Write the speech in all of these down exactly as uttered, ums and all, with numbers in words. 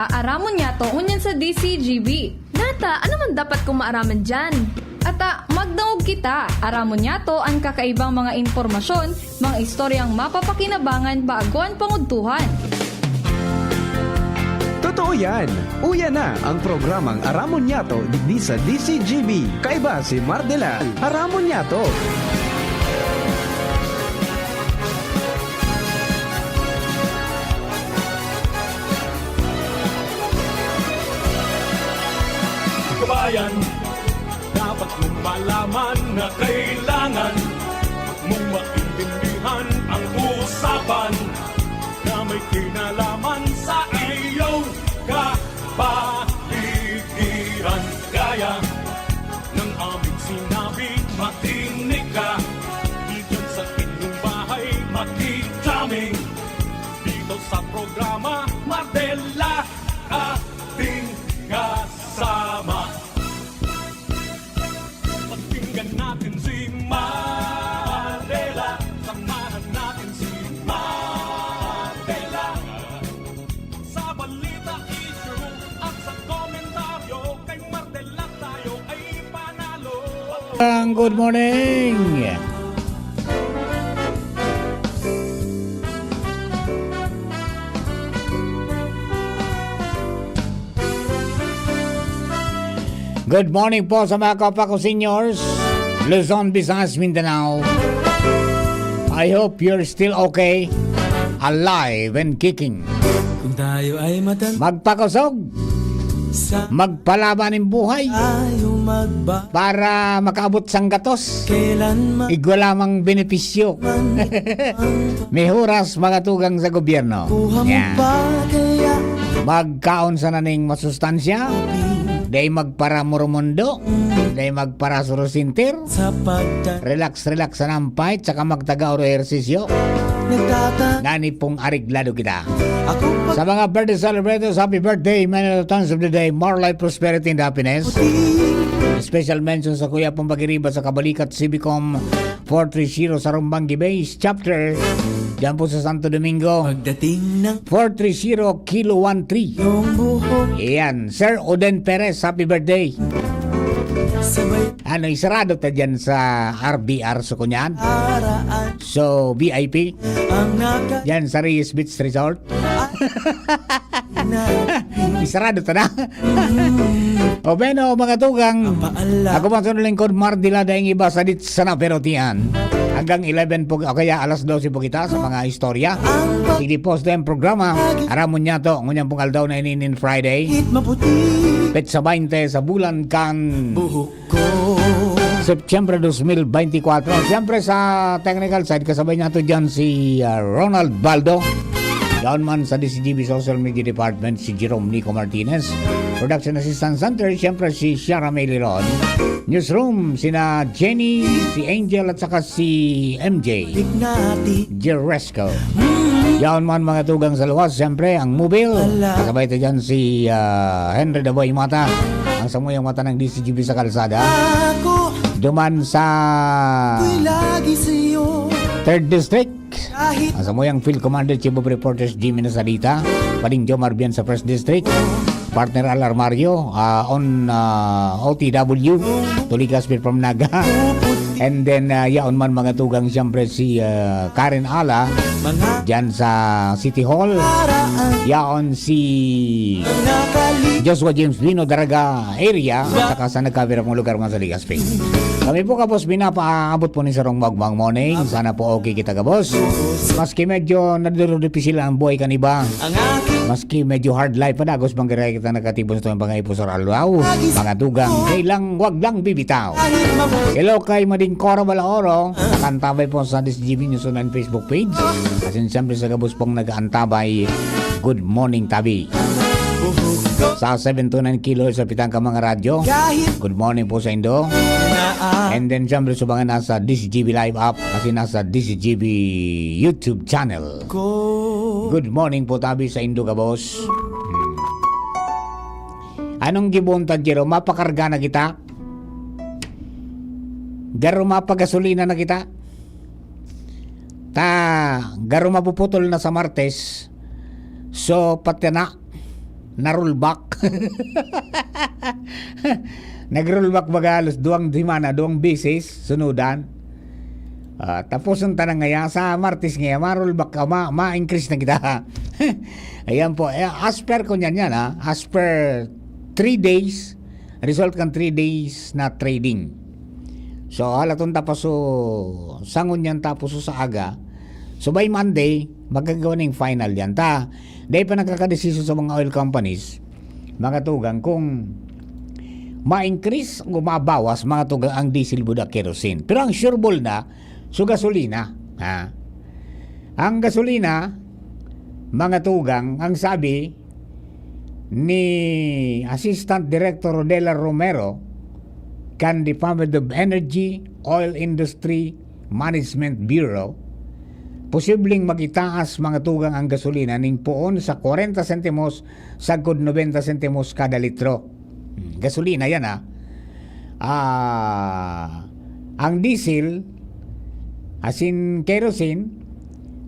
Aramon niyato ngunyan sa D C G B. Nata, ano man dapat kong maaraman diyan? Ata, magdangog kita. Aramon niyato an kakaibang mga impormasyon, mga istoryang mapapakinabangan bago an pangudtuhan. Totoo yan! Uya na ang programang Aramon Niyato digdi sa D C G B, kaiba si Mardela. Aramon Niyato! Kabayan, dapat mong malaman na kailangan mong maintindihan ang usapan na may kinalaman sa iyong kapaligiran. Gaya ng aming sinabi, makinig ka. Diyan sa inyong bahay, makitaming. Dito sa programa, Mardela, ating kasama. Pakinggan natin si Mardela. Samahan natin si Mardela. Sa balita, issue at sa komentaryo, kay Mardela tayo ay panalo. Ang good morning. Good morning po sa mga kapwa ko seniors, Luzon, Visayas, Mindanao. I hope you're still okay, alive and kicking. Kung tayo ay matan Magpakosog, sa magpalaban ng buhay tayo magba para makaabot sang gatos. Kailan man Igwa lamang benepisyo. May huras mga tugang sa gobyerno. Kuha mo Yan. pa kaya Magkaon sana ning masustansya, dai magparamurumundo, dai magparasurusintir. Sa pagtan Relax, relax sana ang fight, saka magtaga oro ehersisyo. Nagtatan Ngani pong areglado kita. Ako pag Sa mga birthday celebrators, happy birthday, many returns of the day, more life, prosperity, and happiness. Special mention sa Kuya pong pagiriba sa Kabalikat, Civicom four three zero sa Rumbanggi Base Chapter. Diyan po sa Santo Domingo. Pagdating ng four three zero Kilo one three. Iyong buhok Ayan, Sir Oden Perez, happy birthday. Sabay Ano, isarado ta dyan sa R B R sa kunyan? Araan So, V I P, Ang naka dyan sa Reyes Beach Resort. na Isarado ta na. O beno, mga tugang. Paala Ako man sa lingkod, Mardila, daing iba sa dit sana pero tiyan. Hanggang eleven po, o kaya alas dose po kita sa mga istorya. Igipos na yung programa. Aramon niya to, ngunyan pong aldaw na ininin Friday. Hit maputi Petsa twenty sa bulan kan Buhok ko September twenty twenty-four. Siyempre sa technical side, kasabay niya to dyan si ah, Ronald Baldo. Down man sa D C G B Social Media Department, si Jerome Nico Martinez. Production Assistant Center, siyempre si Shara May Liron. Newsroom, sina Jenny, si Angel at saka si M J. Dignati Jeresco. Yaon man mga tugang sa luwas, siyempre ang Mobile. Kasabay ito dyan si ah, Henry Daboy Mata. Ang samuyang mata ng D C G B sa kalsada. Ako Duman sa ko'y lagi sa'yo Third District. Kahit Ang samuyang Field Commander, Chief of Reporters, Jimmy Nasalita. Paling Jomar Bian sa First District. Partner Al Armario, ah, on ah, O T W. Tuligas Bill from Naga. And then, ah, yaon man mga tugang, siyempre si ah, Karen Ala. Mga Diyan sa City Hall. paraan Yaon si Nakali Joshua James Lino Daraga area, saka sa nagkabira pong lugar mga sa Ligas Pay. Kami po, kabos, pinapaabot po ni Sarong Magmang Morning. Sana po okay kita, kabos. Maski medyo naduro-dipisil ang buhay kan iba. Ang aking Maski medyo hard life pa, dagos bang gaya kita nakatipon sa tuwing pangaipos sa alwaw. Mga tugang, kailang wag lang bibitaw. kahit mabuti Hello kay Mading Cora Balaoro, nakantabay po sa D C G B News Online Facebook page. At yun, siyempre, sa gabos pong nag-aantabay, good morning, tabi. Buhok ko Sa seven two nine Kilo sa Pitang ka mga radyo. Kahit Good morning po sa Indo. na And then, siyempre, sa mga nasa D C G B Live app, kasi nasa D C G B YouTube channel. ko Good morning po, tabi sa Indo, kabos. Hmm. Anong gibohon ta, Jero? Mapakarga na kita? Garo mapagasolina na kita? Ta, garo mapuputol na sa Martes. So, pati na. na-rollback. Nag-rollback baga halos duwang semana, duwang beses, sunudan. Ah, tapos ang tanang ngaya, sa Martes ngaya, ma-rollback ka, ma-, ma-increase na kita. Ayan po. Eh, as per ko niyan yan, ha? As per three days, result kan three days na trading. So, halaton tapos so, sangon yan tapos so sa aga. So, by Monday, magagawa na yung final yan. Ta, dahil pa nagkakadesisyon sa mga oil companies, mga tugang, kung ma-increase o mabawas, mga tugang, ang diesel buda kerosene. Pero ang sure ball na, so gasolina. Ha? Ang gasolina, mga tugang, ang sabi ni Assistant Director Rodela Romero kan Department of Energy, Oil Industry, Management Bureau, posibleng magitaas, mga tugang, ang gasolina ning poon sa kwarenta sentimos sagkod nobenta sentimos kada litro. Hmm, gasolina yan, ah. Ah, ang diesel, asin kerosene,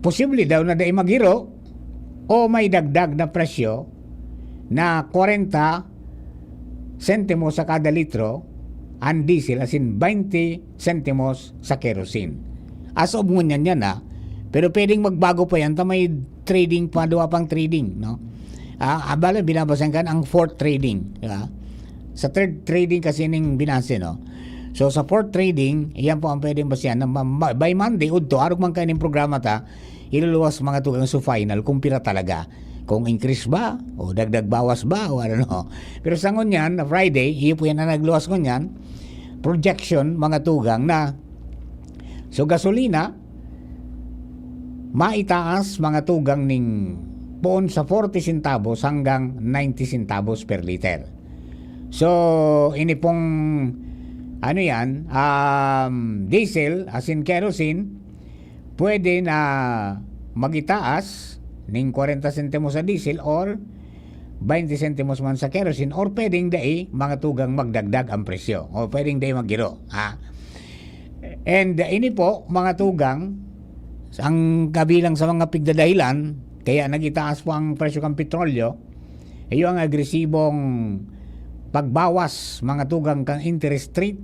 posible daw na dai maghiro o may dagdag na presyo na kwarenta sentimos sa kada litro ang diesel, asin baynte sentimos sa kerosene. As of ngunyan yan, ah. Pero pwedeng magbago pa yan ta may trading pa, duwa pang trading, no? Ah, abala, binabasahan kan ang fourth trading, di ba? Sa third trading kasi ning binase, no? So, sa fourth trading, iyan po ang pwedeng basehan na ma-, ma-, by Monday, udto, arog man kayo ning programa ta, iluluwas mga tugang sa final kung pira talaga. Kung increase ba, o dagdag bawas ba, o ano, no? Pero sa ngunyan, na Friday, iyo po yan na nagluwas ngunyan, projection, mga tugang na, so, gasolina, maitaas, mga tugang, ning poon sa forty centavos hanggang ninety centavos per liter. So, ini pong, ano yan, um, diesel, asin kerosene, pwede na magitaas ning kwarenta sentimos sa diesel or baynte sentimos man sa kerosene, or pwedeng dai, mga tugang, magdagdag ang presyo, o pwedeng dai maghiro, ha? And, uh, ini po, mga tugang, ang kabilang sa mga pigdadahilan kaya nagitaas po ang presyo kan petrolyo, iyo ang agresibong pagbawas, mga tugang, kan interest rate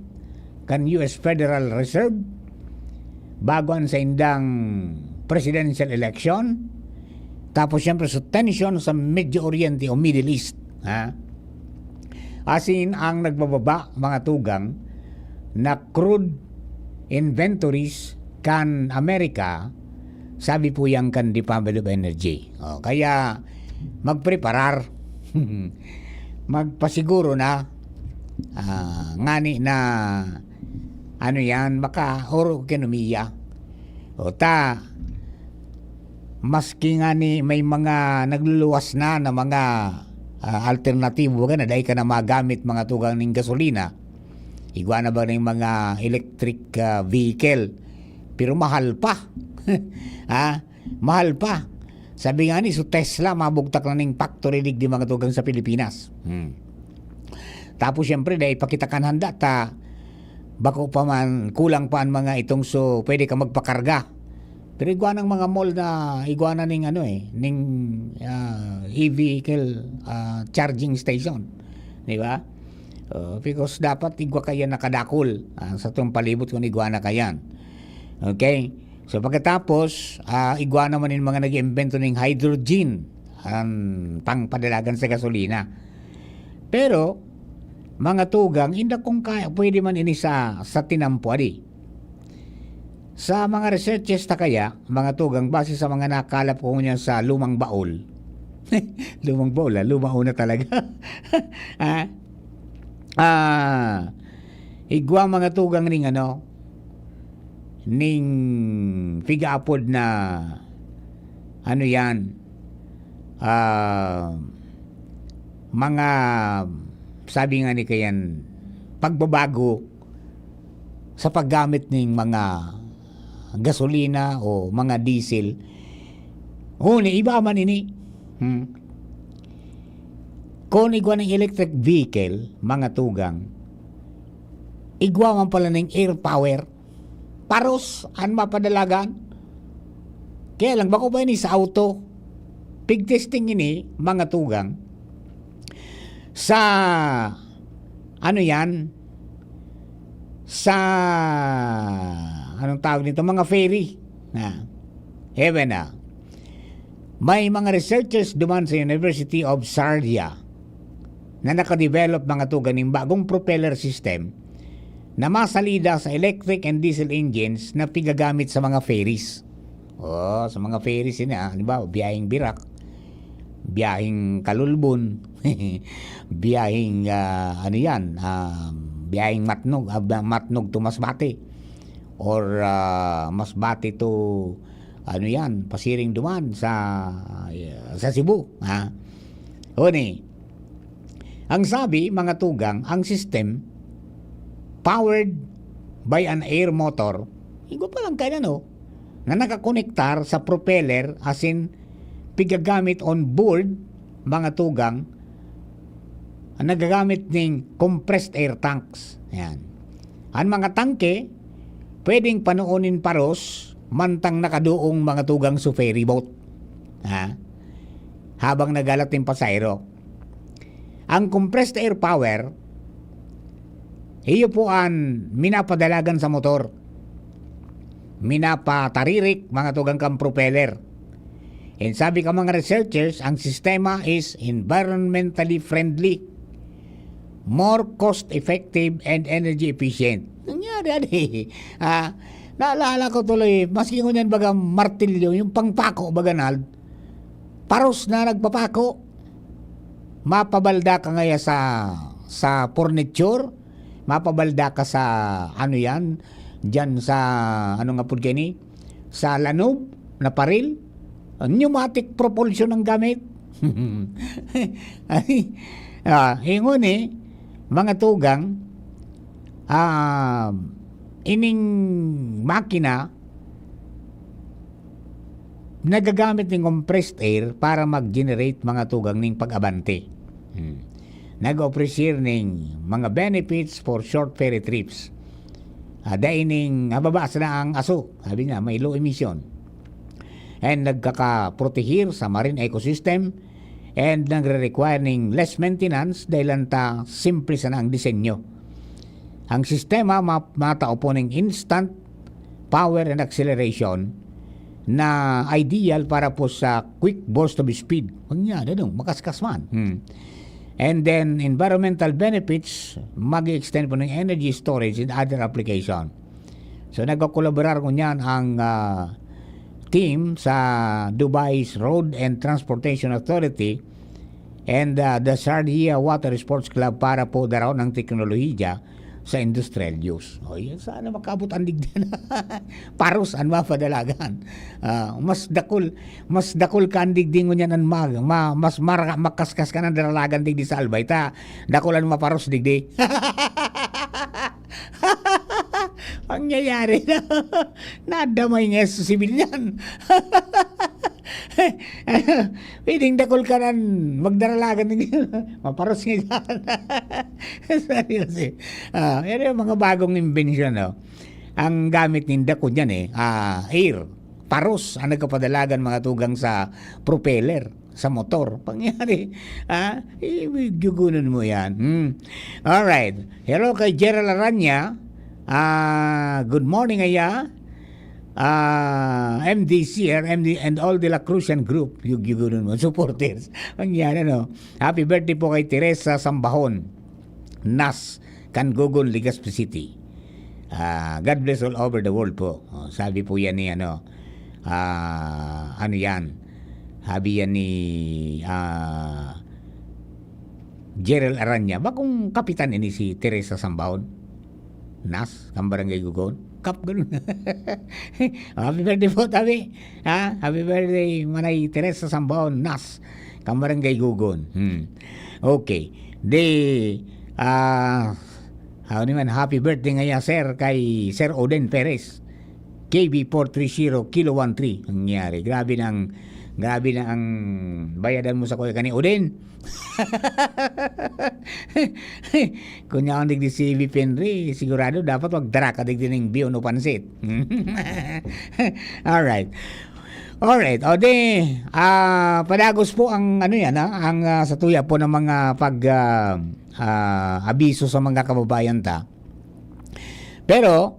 kan U S Federal Reserve bago an saindang presidential election. Tapos, siyempre, sa tension sa Medio Oriente o Middle East, ha? Asin ang nagbababa, mga tugang, na crude inventories kan Amerika, sabi po yan kan Department of Energy. O, kaya magpreparar. Magpasiguro na, ah, ngani na, ano yan, makaoro ekonomiya. O ta, maski ngani may mga nagluluwas na, na mga, ah, alternatibo, baga na dai ka na magamit, mga tugang, ning gasolina. Igwa na ba ning mga electric, ah, vehicle? Pero mahal pa. Ha? Mahal pa. Sabi nga ni, so Tesla, mabugtak na ning factory digdi, mga tugang, sa Pilipinas. Hmm. Tapos, siyempre, dahil pakita kan handa, ta, bako pa man, kulang pa ang mga itong, so, pwede ka magpakarga. Pero igwa ng mga mall na, igwa na ning, ano, eh, ning, ah, e-vehicle, ah, charging station. Di ba? Oh, because dapat igwa kaya nakadakol, ah, sa tong palibot kun igwa na kayan. Okay? So, pagkatapos, ah, igwa naman yung mga nag-iimbento ning hydrogen, ang pangpadalagan sa gasolina. Pero, mga tugang, inda kung kaya, pwede man ini sa, sa tinampo, adi. Sa mga researches ta kaya, mga tugang, base sa mga nakalap ko ngunyan sa lumang baol. Lumang baol, ah, lumang una talaga. Ah, ah, igwa, mga tugang, ning ano, ning pigaapod na, ano yan, ah, mga, sabi nga ni kayan, pagbabago sa paggamit ning mga gasolina o mga diesel. Huni, iba man ini. Hmm. Kung igwa ning electric vehicle, mga tugang, igwa man pala ning air power. Paros an mapadalagan. Kaya lang, bako pa ini sa auto. Pig testing ini, mga tugang. sa, ano yan? Sa, anong tawag nito? Mga ferry. Na, heaven na. May mga researchers duman sa University of Sardia na nakadevelop mga tugang ning bagong propeller system na masalida sa electric and diesel engines na pigagamit sa mga ferries. Oh, sa mga ferries yun, ah. Halimbawa, biyaheng Birak, biyaheng Kalulbon, biyaheng, ah, ano yan, ah, biyaheng Matnog, ah, ba- Matnog to Masbate, or, ah, Masbate to, ano yan, Pasiring duman sa, sa Cebu, ha? Huni, ang sabi, mga tugang, ang system powered by an air motor, igwa pa lang kaya, no? Na nakakonektar sa propeller, as in, pigagamit on board, mga tugang, ang nagagamit ning compressed air tanks. Yan. Ang mga tangke, pwedeng panuon nin paros, mantang nakaduong, mga tugang, sa ferry boat. Ha? Habang nagalat ning pasahero. Ang compressed air power, iyo po an minapadalagan sa motor. Minapataririk, mga tugang, kan propeller. And sabi ka mga researchers, ang sistema is environmentally friendly, more cost-effective, and energy efficient. Nangyari, adi. Ah, naalala ko tuloy, maski ngunyan baga martilyo, yung pangpako, baga, Nald, paros na nagpapako. Mapabalda ka ngaya sa, sa furniture, mapabalda ka sa, ano yan, dyan sa, ano nga pud kini, sa lanob na paril, pneumatic propulsion ang gamit. Ay, ah, ingon eh, mga tugang, ah, ining makina, nagagamit ning compressed air para mag-generate, mga tugang, ning pag-abante. Hmm. Nag-offer siya ning mga benefits for short ferry trips. Ah, dai ning hababa sana ang aso, sabi niya, may low emission. And nagkakaprotehir sa marine ecosystem and nagre-require ning less maintenance dahil lang ta simple sana ang disenyo. Ang sistema ma-, matao po ning instant power and acceleration na ideal para po sa quick burst of speed. Mangyari dong, makaskas man. Hmm. And then, environmental benefits, mag-extend po ng energy storage and other application. So, nagkakolaborar ngunyan ang, ah, team sa Dubai's Road and Transportation Authority and, ah, the Sharjah Water Sports Club para po daraon ang teknolohiya sa industrial use. O, yun, sana makaabot ang digdi na. Paros an mapadalagan. Ah, mas dakul, mas dakul ka ang digdi ngunyan an mag-, ma-, mas mara-, makaskas ka ng daralagan digdi sa Albay. Ta, dakul an maparos digdi. Pangyayari na. Nadamay nga sa sibilyan. Pwedeng dakul ka nan magdaralagan ng maparos nga dyan. Seryoso. Ah, yan yung mga bagong imbensyon, no? Ang gamit ninda ko dyan eh, ah, air. Paros ang nagkapadalagan mga tugang sa propeller, sa motor. Pangyari, ah, eh, gugunan mo yan. Hmm. Alright. Hello kay Gerald Aranya. Ah, good morning, aya. Ah, M D C, R M D, and all the Lacrusian group, yugyugunon mo, supporters. Ang yan, ano. Happy birthday po kay Teresa Sambahon Nas, kan Gogon, Legazpi City. Ah, God bless all over the world po. Oh, sabi po yan ni, ano, ah, ano yan? Sabi yan ni, ah, Gerald Aranya. Bakong kapitan ini si Teresa Sambahon Nas, kan Barangay Gogon. Kap, ganun. Happy birthday po, tabi. Ha? Happy birthday, Manay Teresa Sambahon Nas, kan Barangay Gogon. Hmm. Okay. Di, ah, ano man, happy birthday ngaya, sir, kay Sir Oden Perez. K B four three zero Kilo one three. Nangyari. Grabe nang, grabe na ang bayadan mo sa kuya kani Oden. Kung yaon digdi si V P Henry, sigurado dapat magdara ka digdi ning biyon o pansit. Alright. Alright, o di, ah, padagos po ang ano yan, ha, ang, ah, sa tuya po ng mga pag, ah, ah, abiso sa mga kababayan ta. Pero,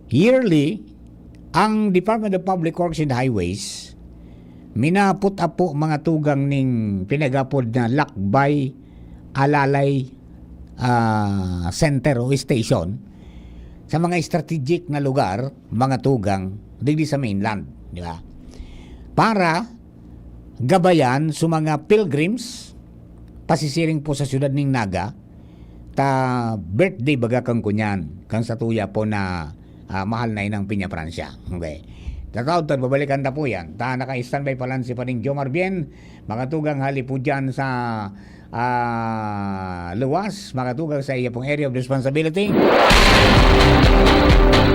yearly, ang Department of Public Works and Highways, minapot-apo mga tugang ning pinag-apod na Lakbay Alalay, ah, Center o Station sa mga strategic na lugar, mga tugang, digdi sa mainland, di ba? Para gabayan sa mga pilgrims, pasisiring po sa siyudad ning Naga, ta birthday baga kan kunyan, kan satuya po na, ah, mahal na inang Piña Francia. Okay. Tataw, ta babalikan ta po yan. Ta naka-standby pa lang si Pading Jomar Bien, mga tugang hali po dyan sa, ah, luwas, mga tugang sa iya pong area of responsibility.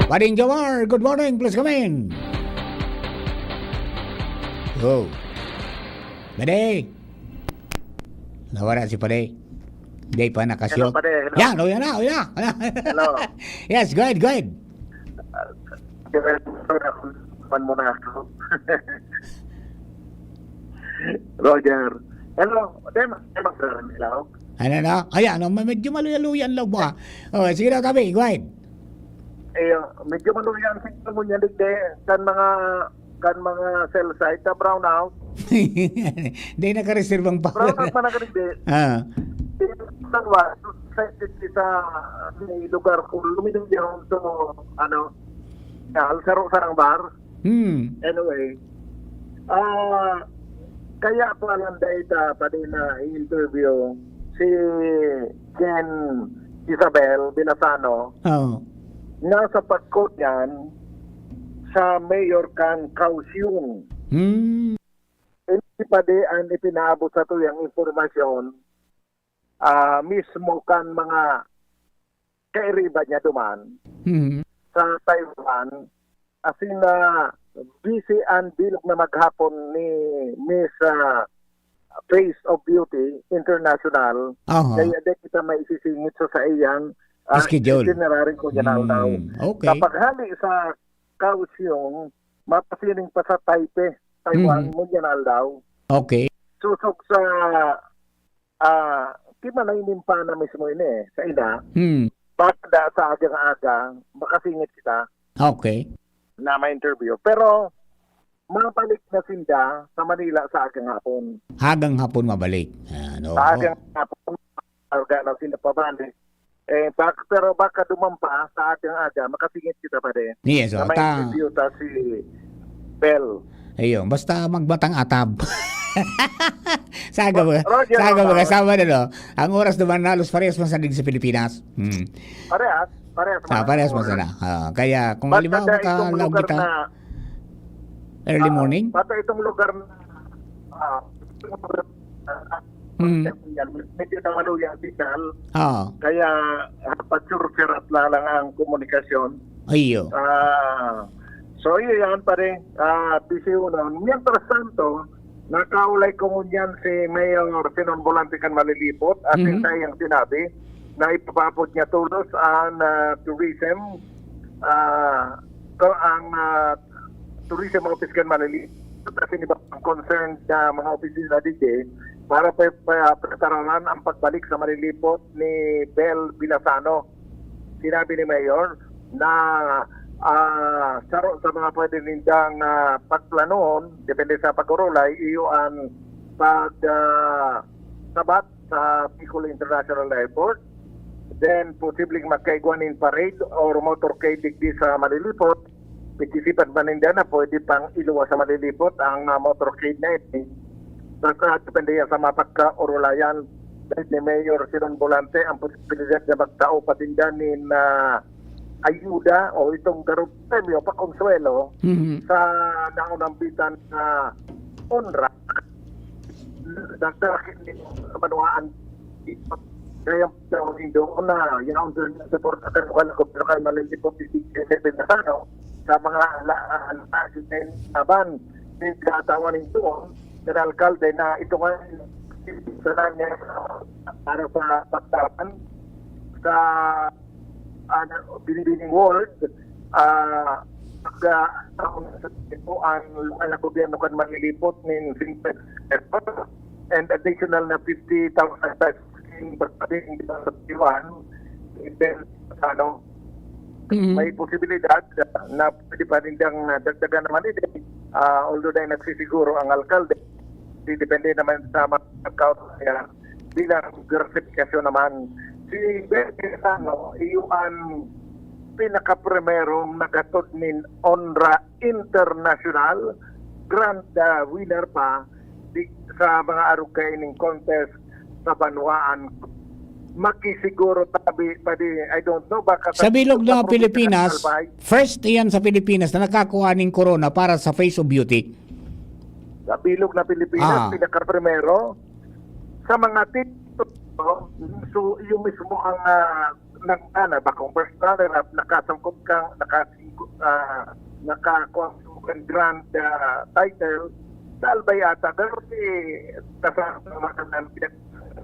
Pading Jomar, good morning, please come in. Go. Pwede. Nawara si Pare. Di pa nakashow. Hello, Pare. Hello. Yan, o yan na, o yan na. Hello. Yes, go ahead, go ahead. Ah, man muna ako. Roger. Hello. Tema, tema, sir. Hello. Ano na? Ayan, ano, medyo maluya-luya ang loob mo, ah. Oh, sige daw, tabi, go ahead. Eh, medyo maluya ang signal mo niya, digde. Kan mga, kan mga cell site, na brown out. Hindi, nakareservang pa. Brown out man ang digde. Ah. Sa lugar ko, luminom niya ako sa, ano, sa sarong bar. Hmm. Anyway, ah, kaya pala dahil sa pati na interview si Jen Isabel Binasano, Oo. nasa pagkod yan sa mayor kan Kaohsiung. Hmm. Hindi pa di ang ipinaabot sa tuyang impormasyon, ah, mismo kan mga kairiba niya duman Mhm. sa Taiwan. As in, ah, busy and bilog na maghapon ni Miss, ah, Face of Beauty International. Aha. Kaya di kita maisisingit sa saiyang, ah, Schedule. itinerary ko yan, Hmm, daw. okay. Sa paghali sa Kaohsiung, mapasiring pa sa Taipei, Taiwan, Mhm. ngunyan aldaw. Okay. Susog sa, ah, kimanay nin pana mismo ini eh, sa ina. Hmm. Bakda sa agang-aga, makasingit kita Okay. na ma-interview. Pero, mabalik na sinda sa Manila sa agang hapon. Agang hapon mabalik. Ano? Sa agang hapon, karga na sinda pabalik. Eh, bak-, pero baka duman pa sa agang aga, makasingit kita pa rin. Yes, Na oh, may ta- interview ta si Bel. Ayun, basta magmatang atab. Saga mo, Roger, saga mo, Roger. kasama na, no? Ang oras naman halos parehas man sa digdi sa Pilipinas. Hmm. Parehas, parehas Ah, man. parehas man Oras. sana. Ah, kaya kung Basta halimbawa sa itong makalam lugar kita, na, early ah, morning? basta itong lugar na, ah, Hmm. Medyo namaluyang signal. Oo. Kaya, ah, pagsursurat na lang ang komunikasyon. Iyo. Ah, so, iyo yan, pare. Ah, busy yun, ah. Mientras tanto, nakaulay ko ngunyan si Mayor Sinon Volante kan Malilipot at Mhm. sa iyang sinabi na ipapapod niya tulos ang, ah, tourism, ah, to, ang, ah, tourism office kan Malilipot at iba pang concerned na mga opisina digdi para pa, pa, prepararan ang pagbalik sa Malilipot ni Bel Villasano. Sinabi ni Mayor na, ah, saro sa mga pwede nindang, ah, pagplanoon, depende sa pag-urulay, iyo ang pag, ah, sabat sa Bicol International Airport. Then, posibleng magkaigwa nin parade or motorcade digdi sa Malilipot. Pag-isipan man ninda na pwede pang iluwas sa Malilipot ang, ah, motorcade na ito. Basta depende yan sa mga pagkaurulayan. Dahil ni Mayor Sinon Volante ang posibilidad na magtao pa sinda nin, ah, ayuda o itong darong premyo, pakonsuelo Mhm. sa naunambitan na onra. Nagdakit ni manuhaan. Kaya daw nindo na, yaon doon sa support at ang wala ko, pero kaya malay po si P T S F na ano, sa mga la-, ah, la-, laban, nagkatawa nindo, ng alkalde na ito nga, sa niya, para sa pagtapan, sa, ah, na-, binibining ward, ah, pagka taon sa ito, ang lokal na gobyerno kan manlilipot nin singkwenta pesos and additional na fifty thousand pesos in pagdating sa Taiwan, then, ano, Mhm. may posibilidad na pwede pa rin diyang dagdagan naman ito. Ah, although dahil nagsisiguro ang alkalde, depende naman sa mga tao niya bilang diversifikasyon naman. Si Ben Cayetano, iyo ang pinakaprimerong nagatod nin onra internasyonal, grand, ah, winner pa di, sa mga arog kaining contest sa banwaan. Makisiguro tabi pa di, I don't know, baka Sa bilog na probinsya Pilipinas, ng Albay. First iyan sa Pilipinas na nakakuha ning corona para sa Face of Beauty. Sa bilog na Pilipinas, Ah. pinakaprimero. Sa mga titulo, so, yung mismo ang, ah, nang, ah, na bakong first runner-up, nakasangkot kang, nakasingko-, ah, nakakuha kang grand, ah, title, sa Albay ata, pero si, kasama naman ang pinag-,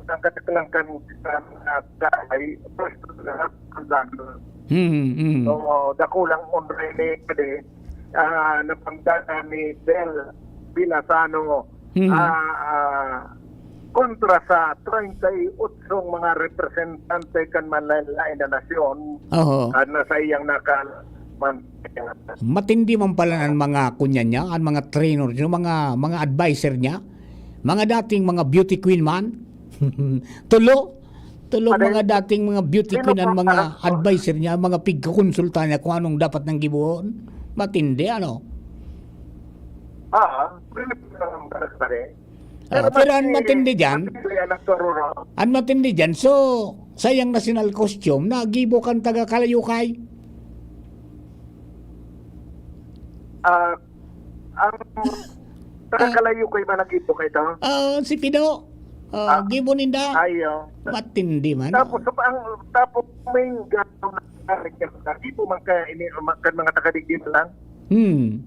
ang katakilang kan, kan, ah, ay, first runner-up, ang London. Hmm, hmm. So, dakulang onra ini, pwede, ah, napangdana ni Bel Villasano, Mhm. ah, ah, kontra sa treinta y ocho mga representante kan manlain-lain na nasyon, Oho. ah, na sa iyang nakal-, man-, Matindi man pala ang mga kunya niya, ang mga trainer niya, mga, mga adviser niya, mga dating mga beauty queen man. Tulo, tulo Ano? Mga dating mga beauty Sino queen ang pa? mga adviser niya, mga pigkakonsulta niya kung anong dapat nang gibuhon. Matindi, ano? Ah, pwede pa naman pala sa pare. Ah, pero ang matindi dyan, Matindi yan ang Tororo. ang matindi dyan, so, sa iyang national costume, nagibo kang taga Kalayukay. Ah, ang taga Kalayukay ba nagibo kayo ito? Ah, si Pido, ah, Ah. gibo ninda. Ayo. Matindi man. Tapos, ang, tapos, may gano'n na, hindi po man kaya ini, kan mga taga-digdi lang. Hmm.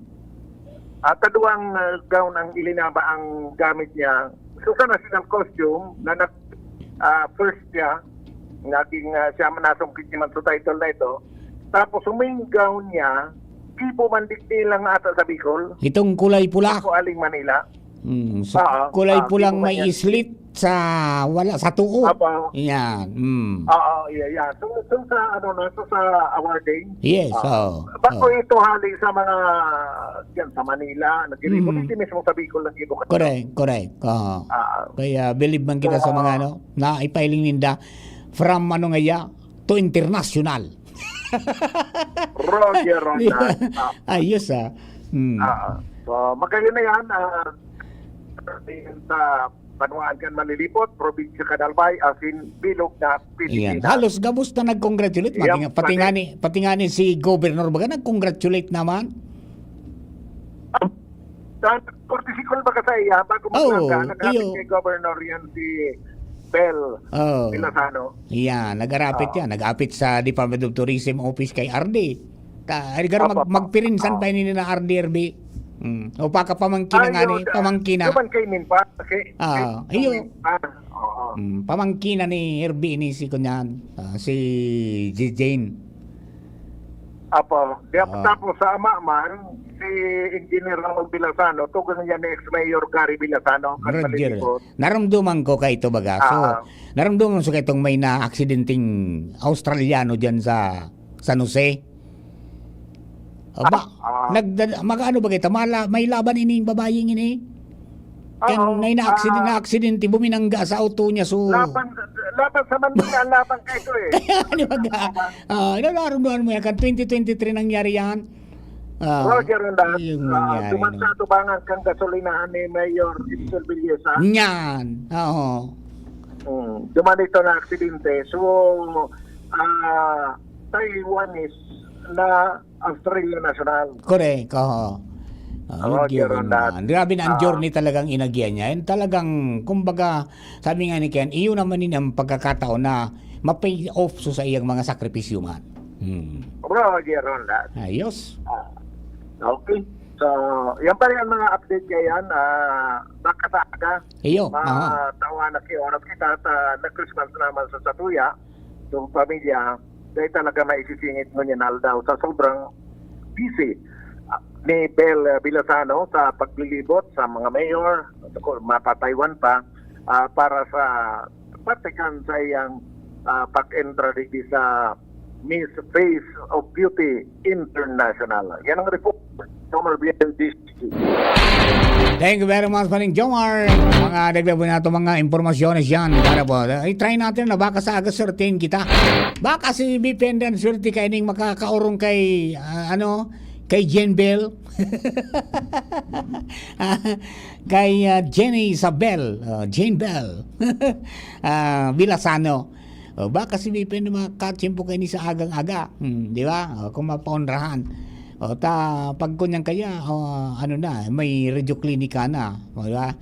At kaduwang, ah, gown ang ilinaba ang gamit niya. So, sa national costume, na nag, ah, first siya, naging, ah, siya man nasungkit ni man sa title na ito. Tapos, huming gown niya, gibo man digdi lang ata sa Bicol. Itong kulay pula. Ako aling Manila. Hmm, so, Ah, kulay ah, pulang gibo man may yan. Slit sa wala sa tuo. Apo. Yan. Hmm. Oo, yeah, yeah. So, so sa, ano na, so sa awarding. Yes, Ah, oo. Bako Oo. ito hali sa mga, yan, sa Manila, nag-ibo, Mhm. hindi mismo sa Bicol nag-ibo ka. Correct, correct. Oo. Ah. Kaya believe man kita sa mga ano, na ipahiling ninda from ano nga ya, to international. Roger Ronda. Ah. Ayos ah. Hmm. Ah, so, magayon na yan. Ah, sa banwaan kan Manlilipot, probinsya kan Albay, asin bilog na Ayan. Pilipinas. Halos gabos na nag-congratulate. Yep, Pati, pati pati- nga ni, pati nga ni si Governor baga nag-congratulate naman. Sa Corte Civil ba kasi, ah, bago Oo, maglangga, nag-apit iyo. kay Governor yan si Bel Oh. Villasano. Yan, nag-arapit Oo. yan. Nag-apit sa Department of Tourism Office kay R D. Ta, ay, gar-, mag, Apo, apo. magpirinsan Oo. pa ini na R D R B. Mm. O paka pamangkin na nga Ayun, ni, ah, pamangkin na. Duman kay Min pa. Kay, Ah, kay, iyo. ah, oo. Mm, pamangkin na ni R B ini si kunyan, ah, si J- Jane. Apo. Di, Ah. Tapos sa ama man, si Engineer Raul Villasano, tugon niya ni ex-mayor Gary Villasano, kan Roger. Manlilipot. Naramdaman ko kay ito baga. So, Ah. naramdaman ko sa itong may na-aksidenteng Australiano dyan sa San Jose. Aba, Ah. nagda-, mag-ano ba kita? Mala-, may laban ining babayeng ini? Kan Oo, may na-accident, ah. na-aksidente, buminangga sa auto niya. So, Laban, laban sa Manila, laban kayo ito eh. Kaya, di ba ga? Ah, naramdaman mo yan. Kan twenty twenty-three nangyari yan. Ah, Roger, ang lahat. yung Ah, nangyari, duman no? sa atubangan kang gasolinahan ni Mayor Itzel Villesa. Yan. Oo. Mm, duman ito na aksidente. So, ah, Taiwanese na Australian national. Correct, oo. Ah, Oo, yun, yun, Ronald. yun. Grabe na ang Ah. journey talagang inagyan niya. Yan talagang, kumbaga, sabi nga ni Ken, iyo naman yun ang pagkakataon na ma-pay off so sa iyang mga sakripisyo man. Hmm. Roger Ronald. Ayos. Ah, okay. So, yan pa rin ang mga update ngayon. Ah, baka sa aga, Iyo, aha. matawa na si oras kita sa nag-Christmas naman sa Satuya, yung pamilya, dahil talaga maisisingit mo niya na daw sa sobrang busy. ni Bel, ah, Villasano sa paglilibot sa mga mayor, of course, mapa-Taiwan pa, ah, para sa patikan sa iyang, ah, pag-entra digdi sa Miss Face of Beauty International. Yan ang report, Jomar Bien, D C. Thank you very much, Paring Jomar. Mga dagdag po nato mga impormasyones yan. Para po, i-try natin na baka sa aga certain kita. Baka si B P N din swerte kaining makakaurong kay, ah, ano, kay Jen Bell. Kay, ah, Jenny Isabel, ah, Jane Bell. Ah, Villasano. O, baka si B P N makakatiyempo kaini sa agang-aga. Hmm, di ba? O, kung mapaonrahan. O, ta, pag kunyan kaya, o, ano na, may radio clinica na. O, di ba?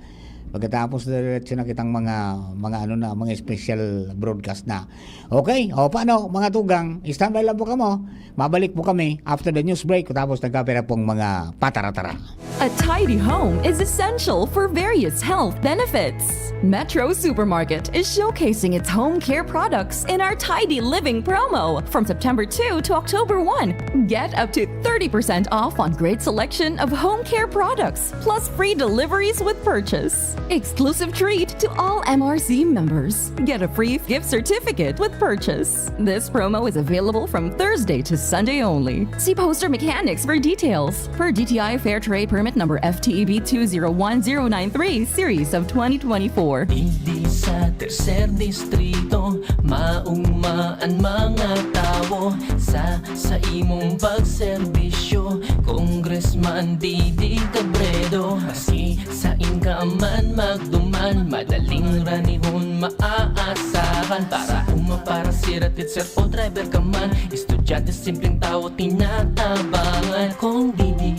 Pagkatapos, diretso na kitang mga, mga ano na, mga special broadcast na. Okay? O, paano, mga tugang? Standby lang po kamo. Mabalik po kami after the news break. Tapos nagkapira pong mga patara-tara. A tidy home is essential for various health benefits. Metro Supermarket is showcasing its home care products in our Tidy Living promo from September two to October one. Get up to thirty percent off on great selection of home care products, plus free deliveries with purchase. Exclusive treat to all M R C members. Get a free gift certificate with purchase. This promo is available from Thursday to Sunday only. See Poster Mechanics for details. Per D T I Fair Trade Permit Number F T E B two zero one zero nine three Series of twenty twenty-four. Digdi sa Tercer Distrito, mauma an mga tawo sa, sa imong pagserbisyo. Congressman Didi Cabredo, maski sain ka man magduman, madaling ranihon maaasahan. Para uma, para sira, teacher o driver ka man, estudyante, simpleng tawo, tinatabangan. Kong Didi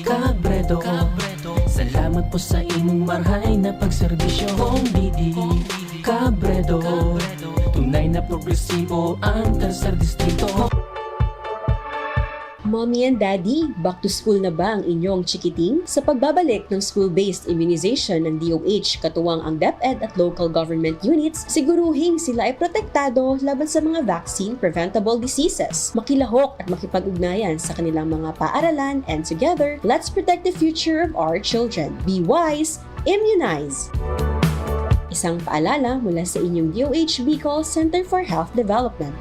Cabredo, salamat po sa imong marhay na pagserbisyo. Kong Didi Cabredo, tunay na progresibo ang Tercer Distrito. Mommy and Daddy, back to school na ba ang inyong chikiting? Sa pagbabalik ng school-based immunization ng D O H, katuwang ang DepEd at local government units, siguruhing sila ay protektado laban sa mga vaccine-preventable diseases. Makilahok at makipag-ugnayan sa kanilang mga paaralan, and together, let's protect the future of our children. Be wise, immunize! Isang paalala mula sa inyong D O H Bicol Center for Health Development.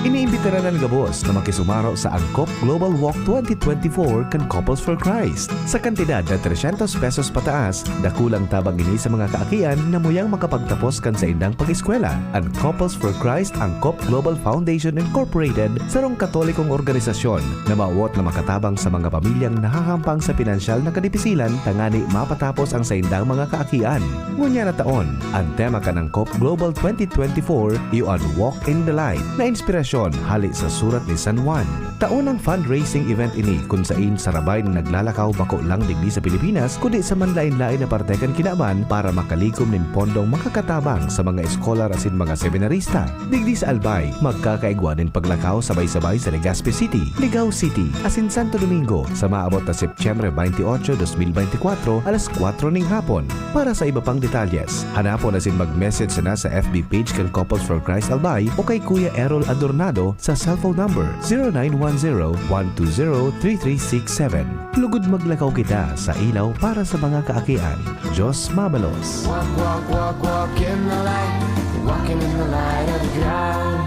Iniimbitaran an gabos na makisumaro sa Angkop Global Walk twenty twenty-four kan Couples for Christ. Sa kantidad na trescientos pesos pataas, dakulang tabang ini sa mga kaakian na muyang makapagtapos kan saindang pag-eskwela. An Couples for Christ Angkop Global Foundation Incorporated, sarong Katolikong organisasyon na mawot na makatabang sa mga pamilyang nahahampang sa pinansyal na kadipisilan tangani mapatapos ang saindang mga kaakian. Ngunyan na taon, an tema kan Angkop Global twenty twenty-four, iyo an Walk in the Light, na inspirasyon hali sa Surat ni San Juan. Taon ang fundraising event ini kun sain sarabay na naglalakaw bako lang digdi sa Pilipinas, kundi sa manlaen-laen na parte kan kinaban para makalikom nin pondong makakatabang sa mga eskolar asin mga seminarista. Digdi sa Albay, magkakaigwa nin paglakaw sabay-sabay sa Legazpi City, Ligao City, asin Santo Domingo sa maabot na Setyembre twenty-eight, dos mil bente kwatro, alas kwatro ning hapon. Para sa iba pang detalyes, hanapon asin mag-message sana sa F B page kan Couples for Christ Albay o kay Kuya Errol Adornado sa cellphone number zero nine one zero, one two zero, three three six seven. Lugod maglakaw kita sa ilaw para sa mga kaakian. Diyos mabalos. Walk, walk, walk, walk in the light. Walking in the light of God.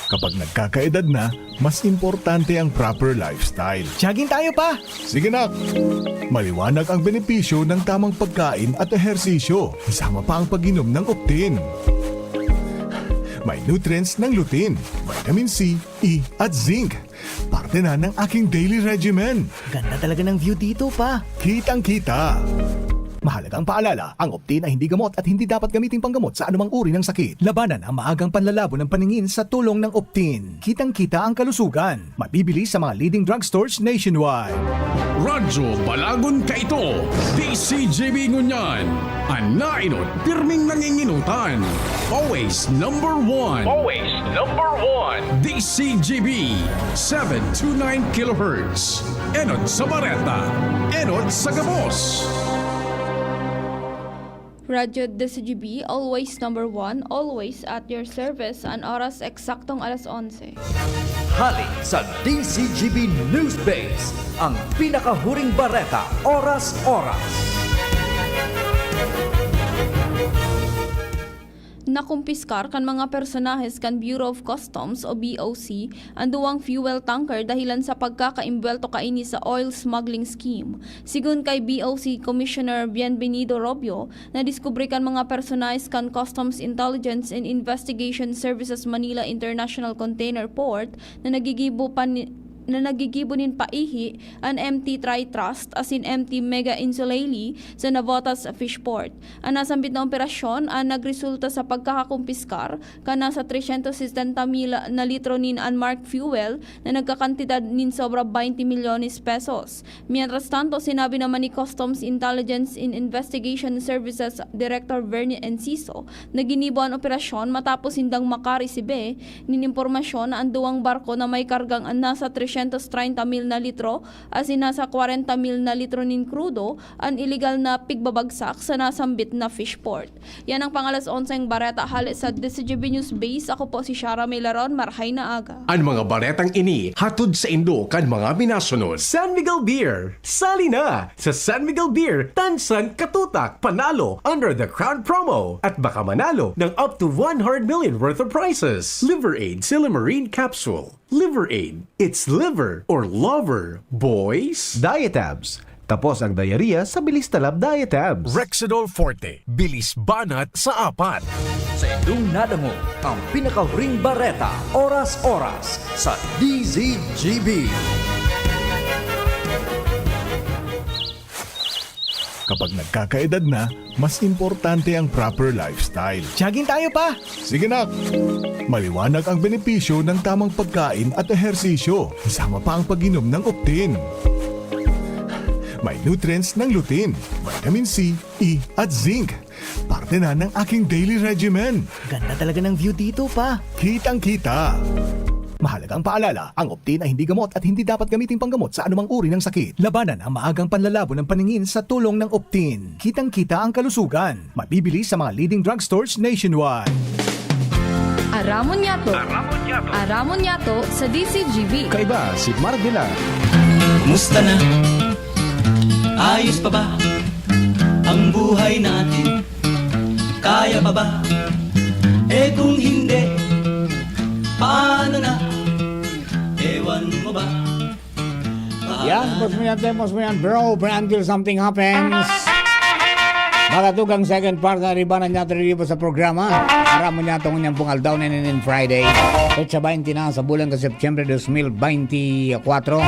Kapag nagkakaedad na, mas importante ang proper lifestyle. Jogging tayo, Pa! Sige, nak! Maliwanag ang benepisyo ng tamang pagkain at ehersisyo, kasama pa ang pag-inom ng Optin. May nutrients ng lutein, vitamin C, E at zinc. Parte na ng aking daily regimen. Ganda talaga ng view dito, Pa. Kitang-kita. Mahalagang paalala, ang Optin ay hindi gamot at hindi dapat gamiting panggamot sa anumang uri ng sakit. Labanan ang maagang panlalabo ng paningin sa tulong ng Optin. Kitang-kita ang kalusugan. Mabibili sa mga leading drugstores nationwide. Radyo Balagon kaito, D C G B ngunyan, an naenot pirming nanginginutan. Always number one. Always number one. D C G B, seven two nine kilohertz. Enot sa bareta, enot sa gabos. Radyo D C G B, always number one, always at your service. An oras, eksaktong alas onse. Hali sa D C G B News Base, ang pinakahuring bareta, oras-oras. Nakumpiskar kan mga personahes kan Bureau of Customs o B O C an duwang fuel tanker dahilan sa pagkakaimbwelto kaini sa oil smuggling scheme. Sigon kay B O C Commissioner Bienvenido Robio, nadiskubre kan mga personahes kan Customs Intelligence and Investigation Services Manila International Container Port na nagigibo pa ni, na nagigibo nin paihi an M T Tri-Trust asin M T Mega Insulali sa Navotas Fishport. An nasambit na operasyon an nagresulta sa pagkakakumpiskar kan nasa tresyentos sesenta mil na litro nin unmarked fuel na nagkakantidad nin sobra baynte milyones pesos. Mientras tanto, sinabi naman ni Customs Intelligence and Investigation Services Director Bernie Enciso na ginibo an operasyon matapos sindang makaresibe nin impormasyon na an duwang barko na may kargang nasa tresyentos treinta mil na litro asin nasa kwarenta mil na litro nin krudo an iligal na pigbabagsak sa nasambit na fishport. Yan ang pangalas onseng bareta hale sa D C G B News Base. Ako po si Shara Melaron. Marhay na aga. An mga baretang ini hatod saindo kan mga minasunod. San Miguel Beer, sali na! Sa San Miguel Beer, tansan katutak, panalo under the Crown Promo at baka manalo ng up to one hundred million worth of prizes. Liver Aid Silimarine Capsule. Liver Aid, it's liver or lover, boys! Diet Abs. Tapos ang diarrhea sa Bilis Talab Diet Abs. Rexidol Forte, bilis banat sa apat. Sa indong nadangog, ang pinakahuring bareta, oras-oras, sa D Z G B. Kapag nagkakaedad na, mas importante ang proper lifestyle. Jogging tayo, pa! Sige, nak! Maliwanag ang benepisyo ng tamang pagkain at ehersisyo, kasama pa ang pag-inom ng Optin. May nutrients ng lutein, vitamin C, E, at zinc. Parte na ng aking daily regimen. Ganda talaga ng view dito, pa. Kitang-kita. Mahalagang paalala, ang Optin ay hindi gamot at hindi dapat gamiting panggamot sa anumang uri ng sakit. Labanan ang maagang panlalabo ng paningin sa tulong ng Optin. Kitang-kita ang kalusugan. Mabibili sa mga leading drugstores nationwide. Aramon Yato. Aramon Yato. Aramon Yato sa D C G B. Kaiba si Marvila. Kumusta na? Ayos pa ba ang buhay natin? Kaya pa ba? Eh kung hindi, paano na? Ewan mo ba? Yan, boss mo yan, te, boss mo yan, bro. Bro, until something happens. Mga tugang, second part na riba na niya, riba sa programa. Aram mo niya, itong niyang pong aldaw na inin Friday. Petsa baynte na sa bulan ka Setyembre dos mil baynte kwatro.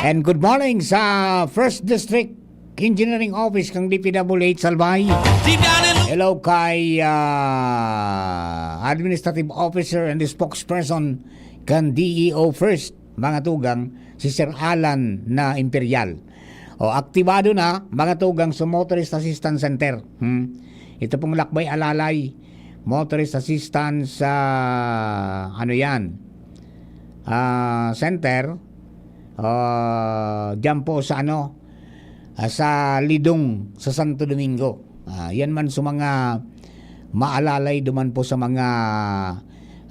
And good morning sa First District Engineering Office kang D P W H Salbay. Hello kay ah, Administrative Officer and the Spokesperson kan D E O First, mga tugang, si Sir Alan na Imperial. O, aktibado na, mga tugang, sa Motorist Assistance Center. Hmm? Ito pong lakbay alalay, Motorist Assistance, ah, ano yan? Ah, center, ah, dyan po sa ano, ah, sa Lidong, sa Santo Domingo. Ah, yan man sa mga maalalay duman po sa mga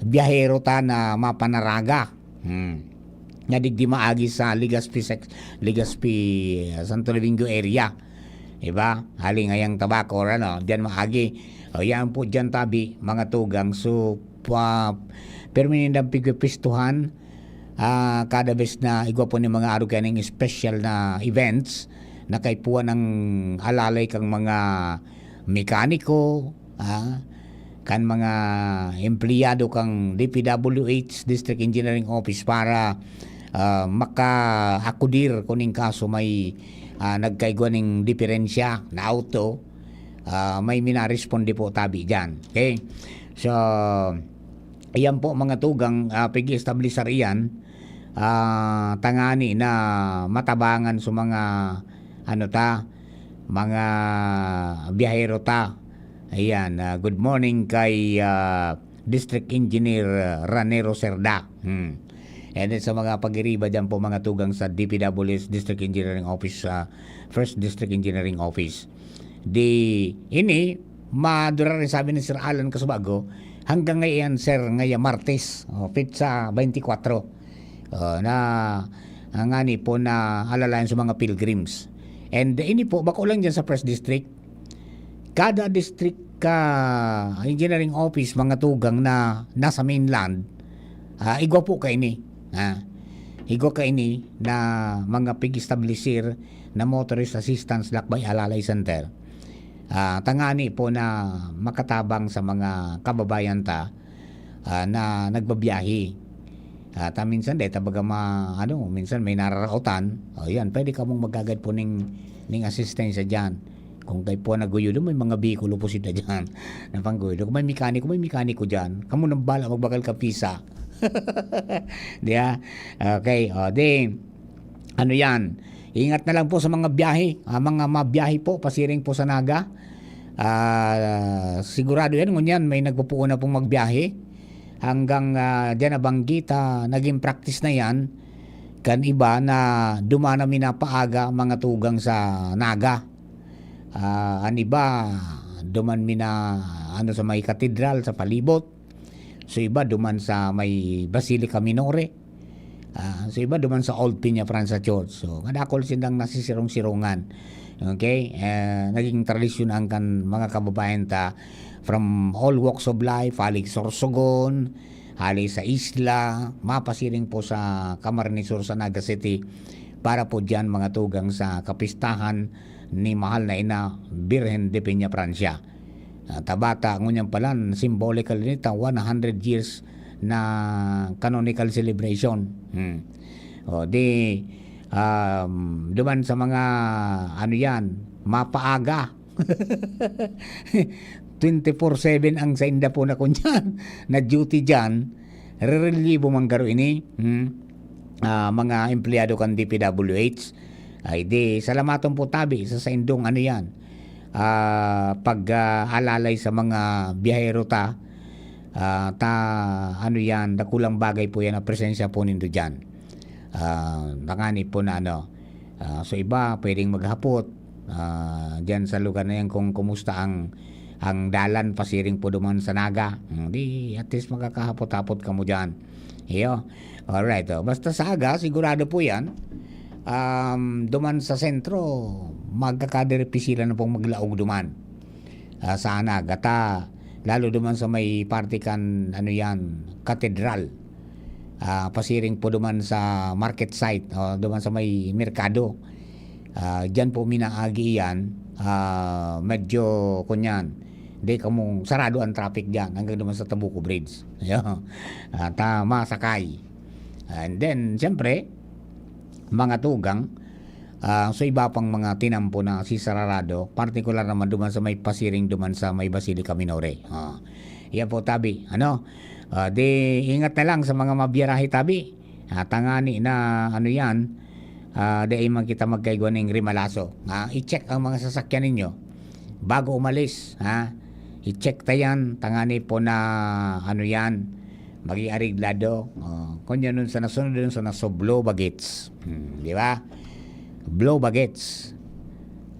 biyahero ta na mapanaraga. Hmm. Na digdi maagi sa Legazpi, sec- Legazpi, ah, Santo Domingo area. Diba? Hali ngayang Tabaco or ano, diyan maagi. O yan po diyan tabi, mga tugang. So, pa, pero minindang pigpipistuhan, ah, kada bes na igwa po ni mga arog kaning special na events, na kaipuhan ng alalay kang mga mekaniko, ah, kan mga empleyado kang D P W H, District Engineering Office, para, ah, makaakudir kuning kaso may, ah, nagkaigwa ning diferensya na auto, ah, may minaresponde po tabi diyan. Okay? So, iyan po mga tugang, ah, pig-establisar iyan, ah, tangani na matabangan sa mga, ano ta, mga biyahero ta. Ayan, ah, good morning kay, ah, District Engineer, ah, Ranero Cerda. Hmm. And then sa mga pag-iriba dyan po, mga tugang sa D P W H District Engineering Office, ah, First District Engineering Office. Di, ini, Madura rin, sabi ni Sir Alan Casubago, hanggang ngayon, sir, ngaya Martes, oh, petsa twenty-four, oh, na, ah, ngani po na alalayan sa mga pilgrims. And ini po, bako lang dyan sa First District, kada district ka engineering office, mga tugang na nasa mainland, ah, igwa po kaini, ha? Igwa kaini na mga pig-establisir na motorist assistance lakbay alalay center. Ah, tangani po na makatabang sa mga kababayan ta, ah, na nagbabiyahe. Ah, ta minsan dahil ta baga ma-, ano, minsan may nararaotan, o yan, pwede kamong magagad po ning, ning asistensya dyan. Kung kayo po naguyod, may mga Bicol po sila dyan. Napangguyo. Kung may mekaniko, may mekaniko dyan. Kamo nang bala magbakal ka pisa. Di ba? Okay, o, di, ano yan? Ingat na lang po sa mga biyahe. Ah, mga mabiyahe po, pasiring po sa Naga. Ah, sigurado yan, ngunyan, may nagpupuon na pong magbiyahe. Hanggang, ah, dyan nabanggit, ah, naging practice na yan. Kan iba na duman na minapaaga mga tugang sa Naga. Ah, an iba, duman mi na, ano, sa may katedral, sa palibot. So, iba duman sa may Basilica Minore. Ah, so, iba duman sa Old Peñafrancia Church. So, kadakol sindang nasisirong-sirongan. Okay? Eh, naging tradisyon ang kan mga kababayan ta from all walks of life, hali Sorsogon, hali sa isla, mapasiring po sa Camarines Sur, sa Naga City, para po diyan mga tugang sa kapistahan ni mahal na ina, Birhen de Peñafrancia. Ah, ta bata, ngunyan palan, symbolical nita, one hundred years na canonical celebration. Hmm. O, di, um, duman sa mga, ano yan, mapaaga. Twenty-four seven ang sainda po na kunyan, na duty dyan. Rerelibo man garo ini, hmm? Ah, mga empleyado kan D P W H. Ay di, salamaton po tabi sa saindong ano yan, ah, pag, ah, alalay sa mga biyahero ta, ah, ta, ano yan, dakulang bagay po yan na presensya po nindo dyan. Ah, tangani po na ano, ah, so iba pwedeng maghapot, ah, diyan sa lugar na yan kung kumusta ang, ang dalan pasiring po duman sa Naga. Hmm, di at least makakahapot-hapot kamo diyan. Iyo. Alright, oh. Basta sa aga, sigurado po yan. Um, duman sa sentro, magkakadiri pisilan na pong maglaog duman. Ah, sa Naga, ta, lalo duman sa may parte kan, ano yan, katedral. Ah, pasiring po duman sa market site, o duman sa may merkado. Ah, diyan po minaagi iyan, ah, medyo, kunyan, di kamo sarado ang traffic diyan hanggang duman sa Tabuco Bridge. Ayan. Ah, ta-, masakay. And then, siyempre, mga tugang, ah, so iba pang mga tinampo na sisararado, partikular naman duman sa may pasiring duman sa may Basilica Minore. Ah, yan po, tabi. Ano? Ah, di, ingat na lang sa mga mabiyarahe, tabi. Ah, tangani na, ano yan, ah, dai man kita magkaigwa ning rimalaso. Ah, i-check ang mga sasakyan ninyo bago umalis, ha? I-check ta yan, tangani po na, ano yan, maging areglado. Oh, kung yan nun sa nasunod, dun sa naso, blow bagets. Hmm, di ba? Blow bagets.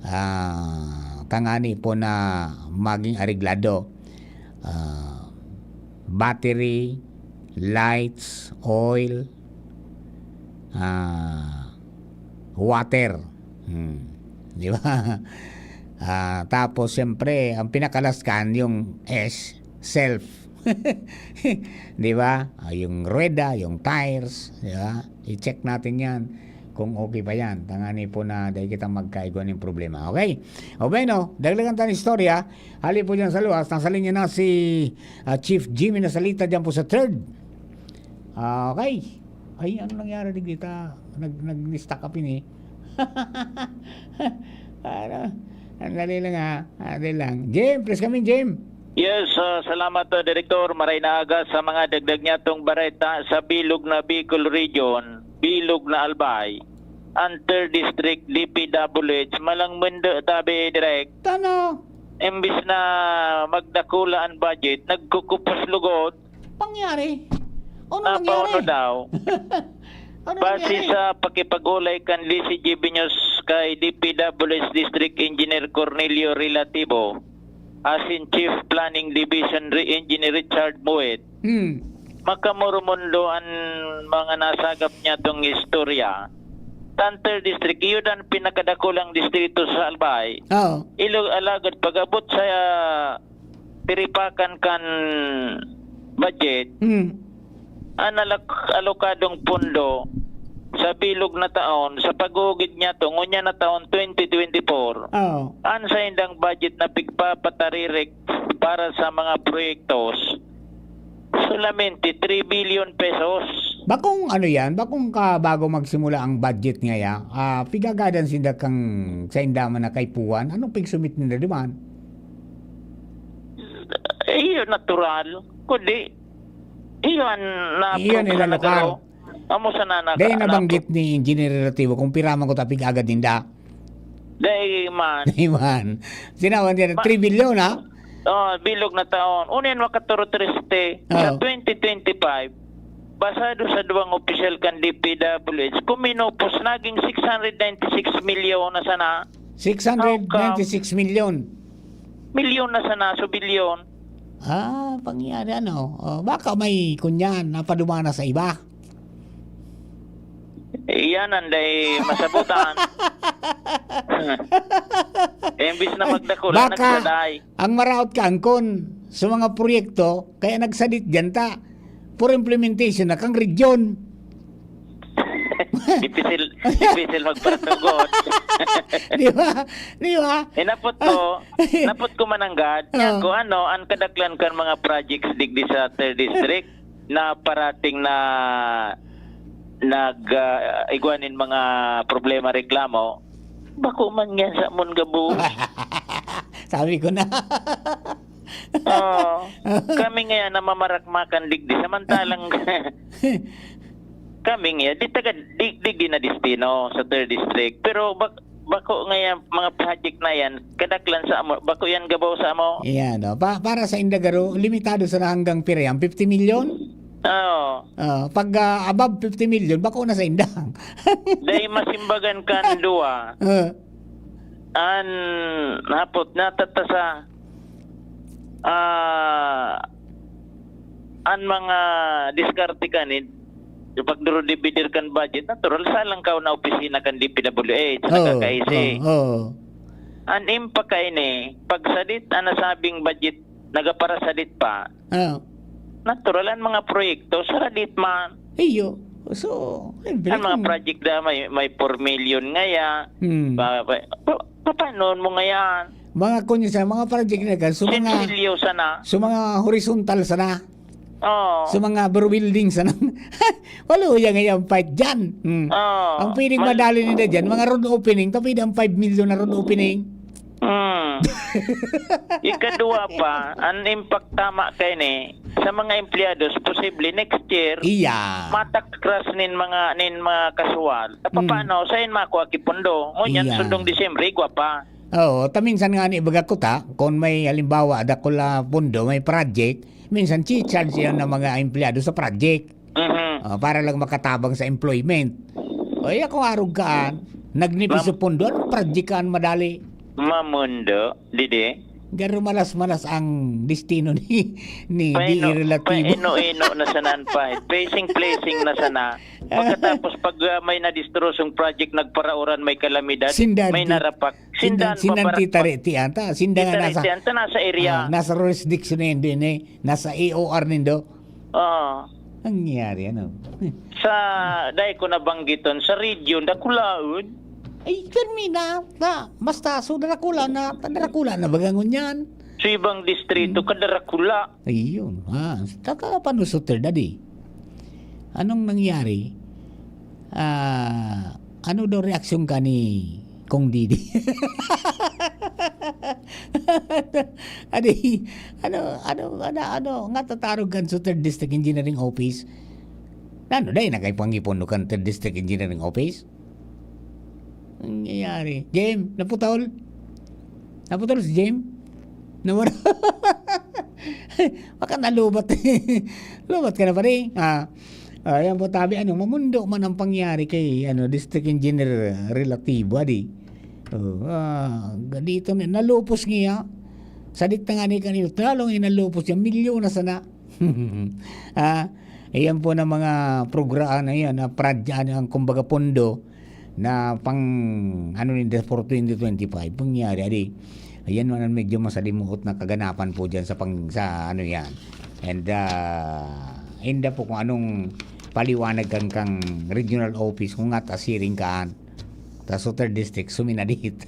Ah, tangani po na maging areglado. Ah, battery, lights, oil, ah, water. Hmm. Di ba? Ah, tapos, siyempre, ang pinakalaskan, yung S, self. Di ba? Ah, yung rueda, yung tires, di ba? I-check natin yan kung okay pa yan. Tangani po na dahil kita magkaigwa ng problema. Okay? O bueno, dagdagan tayo ng istorya. Hali po dyan sa luwas, nasa linya na si, ah, Chief Jimmy Nasalita dyan po sa third. Ah, okay. Ay, ano nangyari digdi ta? Nag-, nag-stuck up ini. Ano? Ang dali lang, ha? Ah, dali lang. Jim, please come in, Jim. Yes, ah, salamat, ah, Direktor. Maray na aga sa mga dagdag niya tong bareta sa bilog na Bicol Region, bilog na Albay, ang third District, D P W H, malang mundo tabi, Direk. Tano? Imbis na magdakula ang budget, nagkukupos lugod. Pangyari? Ano nangyari? Napauno daw. Ano Base nangyari? Sa pakipag-ulay kan D C G B News kay D P W H District Engineer Cornelio Relativo, asin Chief Planning Division Re-, Engineer Richard Moet, Hmm. makamoromondo an mga nasagap niyatong istorya. Tan third district, iyo an pinakadakulang distrito sa Albay. Oo. Ilo-, alagad pag-abot sa tiripakan kan budget, Hmm. an alak-, alokadong pondo sa bilog na taon, sa pag-ugid niyato, ngunyan na taon, twenty twenty-four, Oo. an saindang budget na pigpapatarirek para sa mga proyektos, solamente three billion pesos. Bakong ano yan? Bakong ka bago magsimula ang budget ngaya? Ah, pigagadan sinda kang sainda man na kaipuhan? Anong pigsumit ninda duman? Eh, iyo, natural. Kundi, iyo an na Iyo, approve na nilalukar. Nagaro. Amo sana na Dahil na nabanggit ni Engineer Relativo kung pira man ko tapig agad ninda. Dahil man. Dahil man. Sinawan niya na Ma- three billion, ha? Oh, bilog na taon. Unin makaturot triste sa Oh. twenty twenty-five, basado sa duwang opisyal kan D P W H, kuminupos naging six hundred ninety-six milyon na sana. Six hundred ninety-six milyon. Milyon na sana, so bilyon. Ah, pangyari ano? Oh, baka may kunyan, napaduma na sa iba. Iyan ang day masabutan. Imbis na magdakula, Baka nagsaday. Ang maraot ka angkon sa mga proyekto, kaya nagsadit dyan ta. For implementation na kang region. Dipisil, dipisil magparatugon. Di ba? Di ba? Inapot ko, napot ko mananggad. Yan, Oh. kung ano, ang kadaklan kan mga projects digdi sa third district na parating na nag, ah, igwa nin mga problema, reklamo, bako man yan sa amon gabo. Sabi ko na. Oo. Kami ngayon na mamarakmakan digdi. Samantalang kami ngayon, di taga, di, digdi na destino sa third district. Pero bak-, bako ngayon, mga project na yan, kadaklan sa amo, bako yan gabaw sa amo. Yan, no? Pa-, para sa Indagaro, limitado sa hanggang pira yan? Fifty million? Oo. Ah, pag, ah, above fifty million, bako na sa indang. Dahil masimbagan kan duwa, Ah. an hapot na tatasa, ah, an mga diskarte kanin, yung pagduro-dividir kan budget, natural, sa lang ka na opisina kan D P W H, Oo, nakakaisi. Oo, oo. An impact kaini, pag sadit, an nasabing budget, nagaparasadit pa, Oo. natural, an mga proyekto, saradit man. Iyo. So, ay, An mga kung project na may, may four million ngaya, Hmm. pa, pa, pa, papanon mo ngayan? Mga kunya sa mga project na kan, so mga, Sinsilyo sana. so mga horizontal sana. Oo. So mga bro building sana. Wala yan ngayon fight dyan. Hmm. Oo. Ang pwedeng Mal- madali nila dyan, mga road opening, tapos ang five million na road opening. Hmm. Ikadua pa, an impact tama kaini, sa mga empleyados, posible next year, Iya. matakras nin mga, nin mga kasuwal. Sa Mm. paano, sain makuha ki pondo? Ngunyan, Iya. sundong Disyembre, igwa pa. Oo, ta minsan nga ni baga ko ta, kung may halimbawa, dakula pondo, may project, minsan chi-charge yan ng mga empleyado sa project. Mhm. Oh, para lang makatabang sa employment. O, iya kung arog kaan, nagnipis Mam- sa pondo, anong project kaan madali? Mamundo, didi. Garo malas-malas ang destino ni, ni Paino-, D E Relativo. paino-ino na sanan pa, eh. Placing-placing na sana. Pagkatapos, pag, ah, may nadistrosong project, nagparauran, may kalamidad, Sindan may ti-, narapak. sindan, Sindan, sindan paparak-, titari ti anta, sindan nga titari nasa, ti anta, nasa area. ah, nasa jurisdiction na yun din eh. Nasa A O R nindo. Oo. Nangyari, ano? Sa, dai ko nabanggiton, sa region, dakulaon. Ay, Fermina, na, basta, so, darakula na, darakula na baga ngunyan. Sa ibang distrito, Hmm. kadarakula. Ayun, ha. Kakapanusot, Sir Daddy. Anong nangyari? Ah, ano daw reaksyon ka ni Kong Didi? Adi, ano, ano, ano, ano, nga tatarog kan sa Third District Engineering Office? Ano, dai na kay pangipon kan Third District Engineering Office? Nangyayari. Jem, naputol? Naputol si Jem? Nawala. Baka nalubat. Lubat ka na, pare. Ah. Ah, yan po, tabi, ano, mamundo man ang pangyari kay, ano, District Engineer Relativo, adi. Oh, ah, ganito na, nalupos niya. Sadit na nga ni kan electoral, ang inalupos niya, milyon na sana. Ah, ayan po na mga programa na yan, na pradya, ano, ang kumbaga pondo na pang, ano, ninda for twenty twenty-five. Pangyari, adi, ayan man ang medyo masalimuot na kaganapan po dyan sa pang, sa ano yan. And, ah, inda po kung anong paliwanag kan kang regional office, kung nga ta siring kaan. Ta sa third district, suminadit.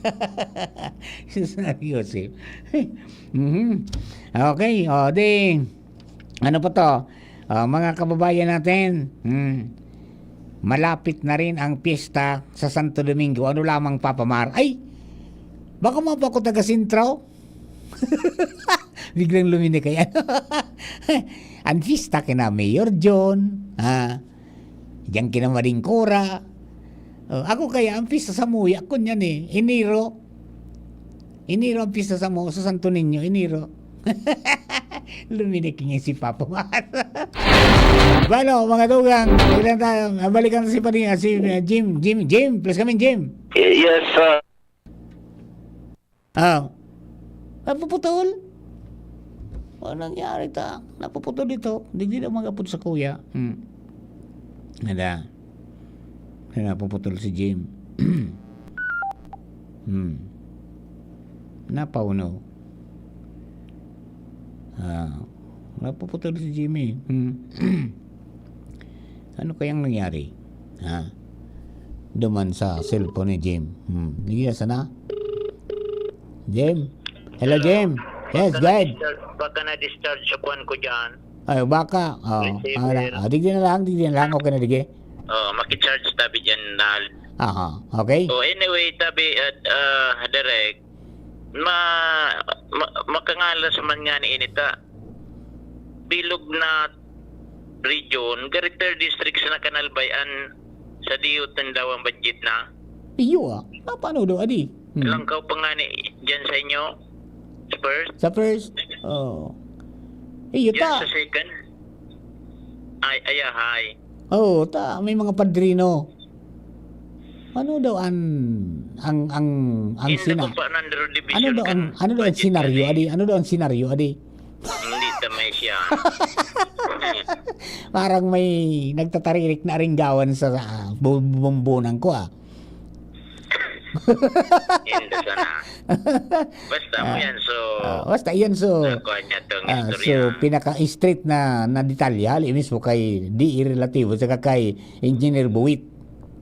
Sus, Maria Joseph. Mhm. Okay, o, di, ano pa to? Ah, mga kababayan natin, hmm, malapit na rin ang piyesta sa Santo Domingo. Ano lamang, Papa Mar? Ay! Baka mo pa ako taga-sentro? Biglang luminik, ayan. Ang piyesta kina Mayor John, ha? Diyan kina Mading Cora. O, ako kaya, ang piyesta sa muya ko niyan eh. Enero. Enero ang piyesta sa mo, sa Santo Niño, Enero. Luminik niya si Papa Mar. Bueno, mga tugang, balikan tayo. Ah, balikan si Pading, ah, si, ah, Jim. Jim, Jim, please come in, Jim. Yes, sir. Ah. Napuputol? Ano nangyari ta? Napuputol dito. Digdi na magapod sa kuya. Hmm. Nada. Kaya napuputol si Jim. Hmm. Napauno. Ah, napuputol si Jimmy. Hmm. Ano kayang nangyari? Ha? Duman sa cellphone ni Jim. Hmm. Sige, sana? Jim? Hello, Jim. Yes, go ahead. Baka na-discharge, baka na-discharge sa kwan ko dyan. Ay, baka. Oh, Receiver. Ah, digdi na lang, digdi na lang. Okay na, digdi. Oh, makicharge tabi dyan na. Aha, okay. Oh, anyway, tabi, at, ah, direct, ma-, ma-, makangalas man nga ni inita. Bilog na region, gari third district sa nakanalbayan sa diyot ng dawang budget na. Iyo, ah. Ah, paano daw, adi? Hmm. Langkaw pa nga ni dyan sa inyo, sa first. Sa first? Oh. Iyo Dyan ta. sa second. Ay, ayahay. Oo, ta, may mga padrino. Ano daw ang, ang, ang, ang Hindi sina-, ko pa nandro division ano daw ang, kan ano daw ang budget senaryo, kasi adi? Ano daw ang senaryo, adi? Hindi ta may siya. Parang may nagtataririk na aringgawan sa, ah, bu-, bumbunan ko, ah. Hindi sana. Basta mo Ah, yan, so, ah, basta yan, so, nakuha niya tong ah, istorya. So, pinaka-straight na, na detalye, hali mismo kay D E Relativo, saka kay Engineer Buwit.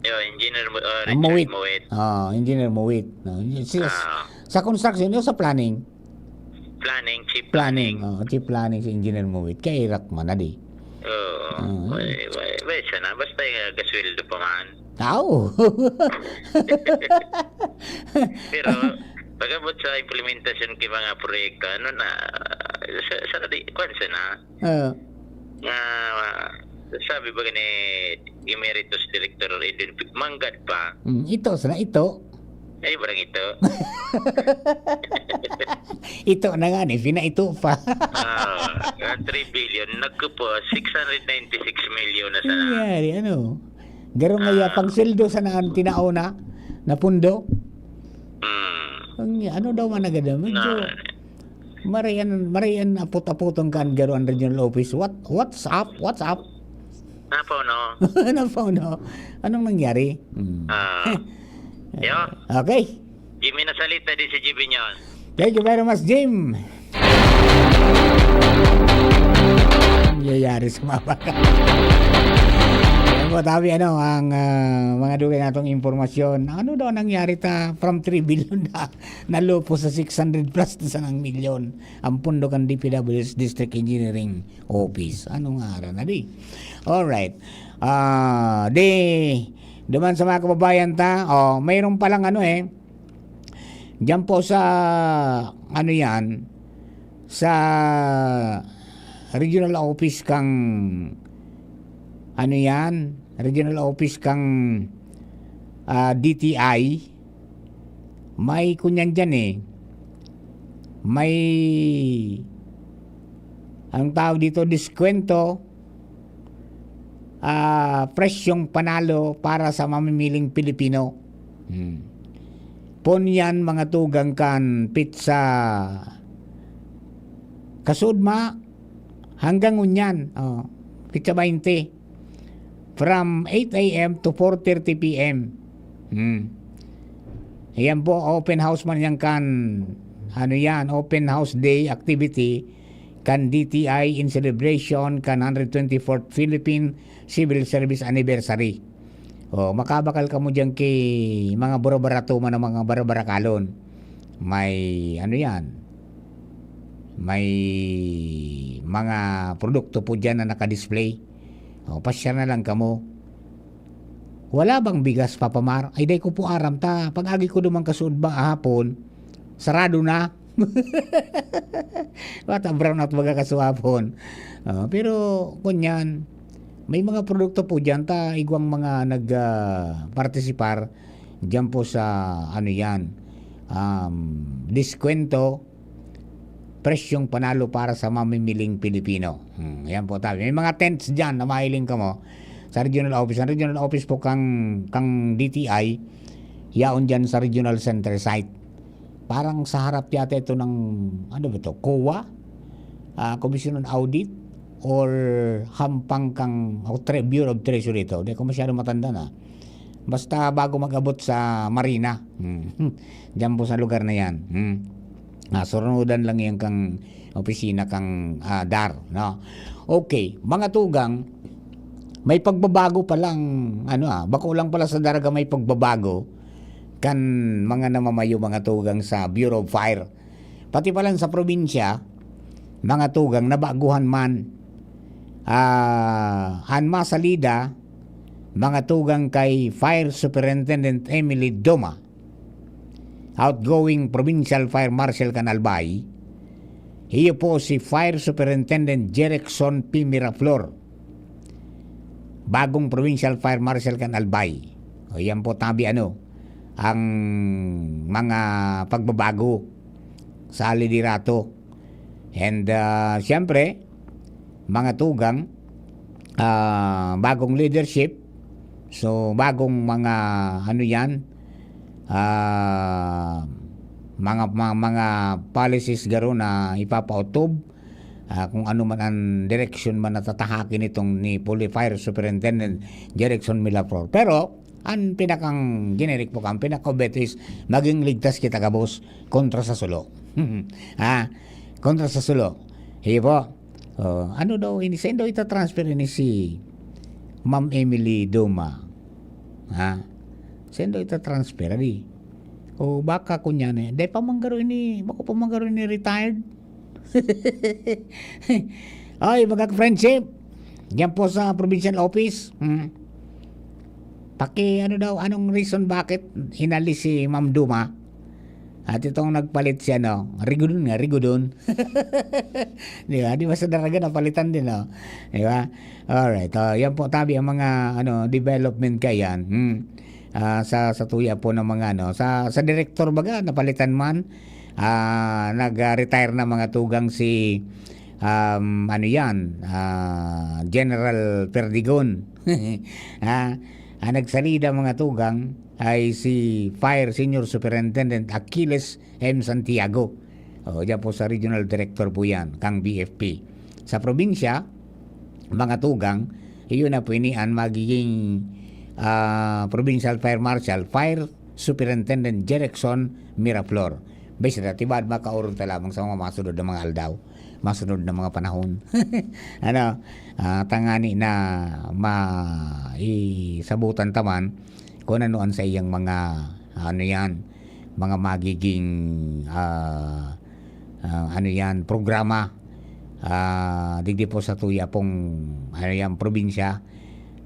Yo, Engineer Mu-, ah, Ah, Richard Muwit. Muwit. Ah, Engineer Muwit. No, si, Ah. sa construction, yung sa planning. Planning, chief Planning, planning. Oh, chief planning si Engineer Muwit. Kay Rakman na di. Oo. Ah. Way, way, way, sana. Basta yung gasweldo pa man. Tao. Pero, pag-abot sa implementasyon kay mga proyekto, ano na, sa, sa di, kwan sana. Oo. Nga, sabi ba ni Emeritus Director Edwin P-, manggad pa? Mm, ito, sana ito. Ay, barang ito. Ito na nga ni, pinaito pa. Ah, ah, three billion, nagkupo, six hundred ninety-six million na sana. Nangyari, ano? Garo nga ya, Ah. pang sweldo sana ang tinao na, na pundo. Mm. Ang, ano daw man agad, medyo Na, Marayan, marayan apot-apoton kan garo an regional office. What, what's up? What's up? Napaw, no? Napaw, no? Anong nangyari? Hmm. Ah. Yo. Okay. Jimmy Nasalita, di si Jimmy Nyon. Thank you very much, Jim. Nangyayari sa mga bata. Ayan po, tabi, ano, ang, ah, mga dugay natong impormasyon. Ano daw nangyari ta from three billion na nalupos sa six hundred plus na sanang milyon ang pondo kan D P W S District Engineering Office. Ano nga aran na di? Alright. Ah, di, duman sa mga kababayan ta, oh, mayroon palang ano eh, diyan po sa, ano yan, sa regional office kang, ano yan, regional office kang, ah, D T I, may kunyan diyan eh. May, ang tawag dito, diskwento, ah, presyong panalo para sa mamimiling Pilipino. Hmm. Pon yan, mga tugang kan pizza, Kasuodma, hanggang ngunyan, oh, petsa baynte, from eight a m to four thirty p m. Hmm. Ayan po, open house man yan kan, ano yan, open house day activity kan D T I in celebration kan hundred twenty-fourth Philippine Civil Service Anniversary. Oh, makabakal kamo diyan ki mga barabarato man ang mga barabarakalon. May, ano yan, may mga produkto po diyan na naka-display. Oh, pasyal na lang kamo. Wala bang bigas, Papa Mar? Ay, dai ko po aram ta. Pag-agi ko duman kasuod ba hapon, sarado na. What a brownout baga kasuhapon. Ah, pero, kunyan, may mga produkto po diyan ta, igwang mga nag, ah, partisipar diyan po sa, ano yan, um, diskwento, presyong panalo para sa mamimiling Pilipino. Hmm, yan po tayo. May mga tents diyan na mahiling kamo sa regional office. Ang regional office po kang, kang D T I, yaon diyan sa regional center site. Parang sa harap yata ito ng, ano ba ito, COA? Ah, Commission on Audit or hampang kang, o Tre-, Bureau of Treasury ito. Di ko masyado matanda na. Basta bago mag-abot sa Marina. Hmm. Diyan po sa lugar na yan. Hmm. Ah, surunudan lang yan kang opisina kang, ah, DAR, no? Okay, mga tugang, may pagbabago palang, ano, ah, bako lang pala sa Daraga may pagbabago kan mga namamayo, mga tugang sa Bureau of Fire. Pati palan sa probinsya, mga tugang, nabaguhan man. Ah, an masalida, mga tugang, kay Fire Superintendent Emily Doma, outgoing Provincial Fire Marshal kan Albay, iyo po si Fire Superintendent Jerickson P. Miraflor, bagong Provincial Fire Marshal kan Albay. O, yan po, tabi, ano, ang mga pagbabago sa liderato. And, ah, siyempre, mga tugang, ah, bagong leadership. So, bagong mga, ano yan, ah, mga, mga, mga policies garo na ipapaotob, ah, kung ano man ang direksyon man na tatahakin itong ni Poli-, Fire Superintendent Jerickson Miraflor. Pero, ang pinakang generic po, ang pinaka-obet is maging ligtas kita gabos kontra sa sulo. Ah, kontra sa sulo. Iyo po. Oh, ano daw, ini, saan daw ita-transfer ini si Ma'am Emily Doma? Ha? Saan daw ita-transfer? Adi? O baka kunyan eh. Dai pa man garo ini, bako pa man garo ini retired. Ay, mga friendship. Diyan po sa provincial office. Hmm. Paki, ano daw, anong reason bakit hinalis si Ma'am Duma? At itong nagpalit siya, no? Rigudon nga, rigudon. Di ba? Di ba sa Daraga napalitan din, no? Di ba? Alright. Oh, yan po, tabi ang mga, ano, development kayan. Hmm. Ah, sa, sa tuya po ng mga, ano, sa, sa direktor baga, napalitan man. Ah, nag-retire na, mga tugang, si, um, ano yan, ah, General Perdigon. Ah, ang nagsalida, mga tugang, ay si Fire Senior Superintendent Achilles M. Santiago. O, diyan po sa Regional Director po yan, kang B F P. Sa probinsya, mga tugang, iyon na po ini ang magiging, ah, Provincial Fire Marshal, Fire Superintendent Jerickson Miraflor. Bes, ratibad, makaurog ta lamang sa mga masunod na mga aldaw, masunod na mga panahon. Ano, ah, tangani na ma-, isabutan taman kung ano ang sa iyang mga, ano yan, mga magiging, ah, ah, ano yan, programa, ah, digdi po sa tuya pong, ano yan, probinsya,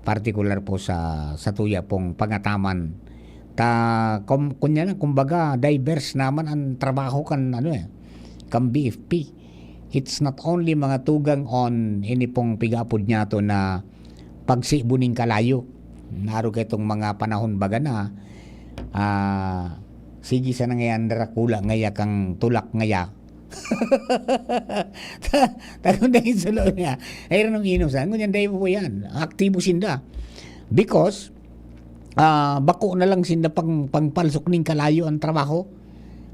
partikular po sa, sa tuya pong pangataman. Ta, kum-, kunya na, kumbaga, diverse naman ang trabaho kan, ano eh, kan B F P. It's not only, mga tugang, on ini pong pig-aapod niya to na pagsibo ning kalayo. Naro kay itong mga panahon baga na, ah, sige sana ngayan, Dracula, ngaya kang tulak ngaya. Ta-, tagon na yung sulo niya. Ay, ranong inom sa, ngunyan, dahil po yan, aktibo sinda. Because, ah, bako na lang sinda pang, pangpalsok ning kalayo ang trabaho.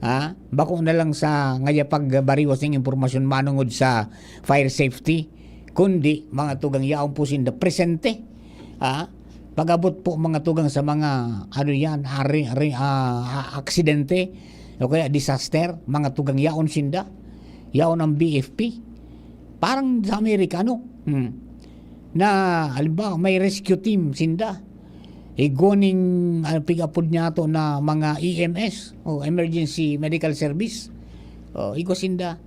Ha? Bako na lang sa ngaya pagbariwas ning impormasyon manungod sa fire safety, kundi mga tugang yaon po sinda presente. Ha? Pag-abot po mga tugang sa mga, ano yan, ari, ari, ah, aksidente o kaya disaster, mga tugang yaon sinda. Yaon ang B F P. Parang sa Amerika, ano? Hmm. Na, halimbawa, may rescue team sinda. Igwa ning, ano, pig-apod niya to na mga E M S o emergency medical service. O, igwa sinda.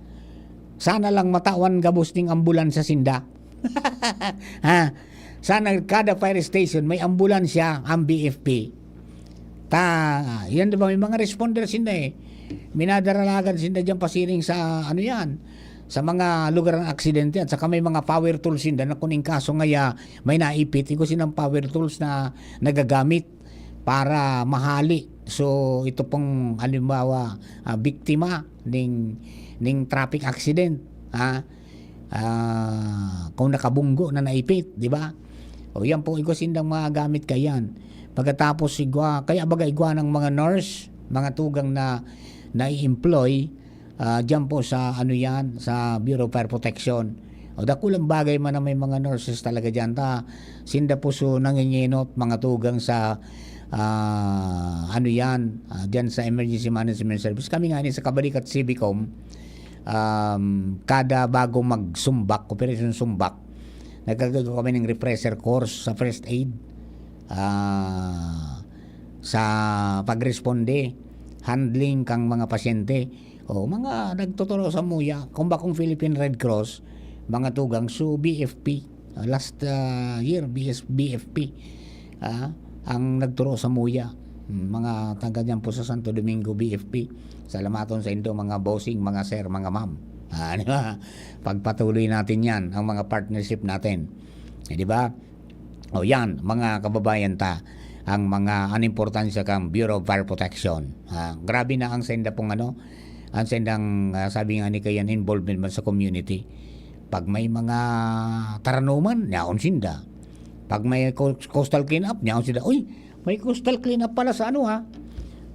Sana lang matawan gabos ning ambulansya sinda. Ha? Sana kada fire station may ambulansya ang B F P. Ta, yan, di ba, may mga responder sinda eh. Minadaralagan sinda dyan pasiring sa, ano yan, sa mga lugar ng aksidente, at saka may mga power tools sinda na kuning kaso ngaya may naipit, igwa sinang power tools na nagagamit para mahali. So, ito pong, halimbawa, ah, biktima ning, ning traffic accident, ha? Ah, kung nakabunggo na naipit, di ba? O, yan po, igwa sindang mga gamit kayan. Pagkatapos, igwa, kaya baga igwa ng mga nurse, mga tugang na nai-employ, ah, diyan po sa, ano yan, sa Bureau of Fire Protection. O, dakulang bagay man na may mga nurses talaga diyan. Ta, sinda po so nanginginot, mga tugang sa, ah, ano yan, ah, diyan sa Emergency Management Service. Kami nga ni sa Kabalikat Civicom, um, kada bago magsumbak, operasyon sumbak, nagkagagawa kami ng refresher course sa first aid. Ah, sa pagresponde, handling kang mga pasyente. O, mga nagtuturo sa muya, kung bakong Philippine Red Cross, mga tugang, so B F P. Ah, last, ah, year, B S, B F P, ah, ang nagturo sa muya. Hmm, mga taga dyan po sa Santo Domingo, B F P. Salamaton sa indo, mga bossing, mga sir, mga ma'am. Ah, di ba? Pagpatuloy natin yan, ang mga partnership natin. Eh, di ba? O yan, mga kababayan ta, ang mga, ang importansya kang Bureau of Fire Protection. Ah, grabe na ang senda pong ano, ang sendang, ah, sabi nga ni kayan, involvement man sa community. Pag may mga taranuman, yaon sinda. Pag may co-, coastal cleanup, yaon sinda. Uy, may coastal cleanup pala sa ano ha,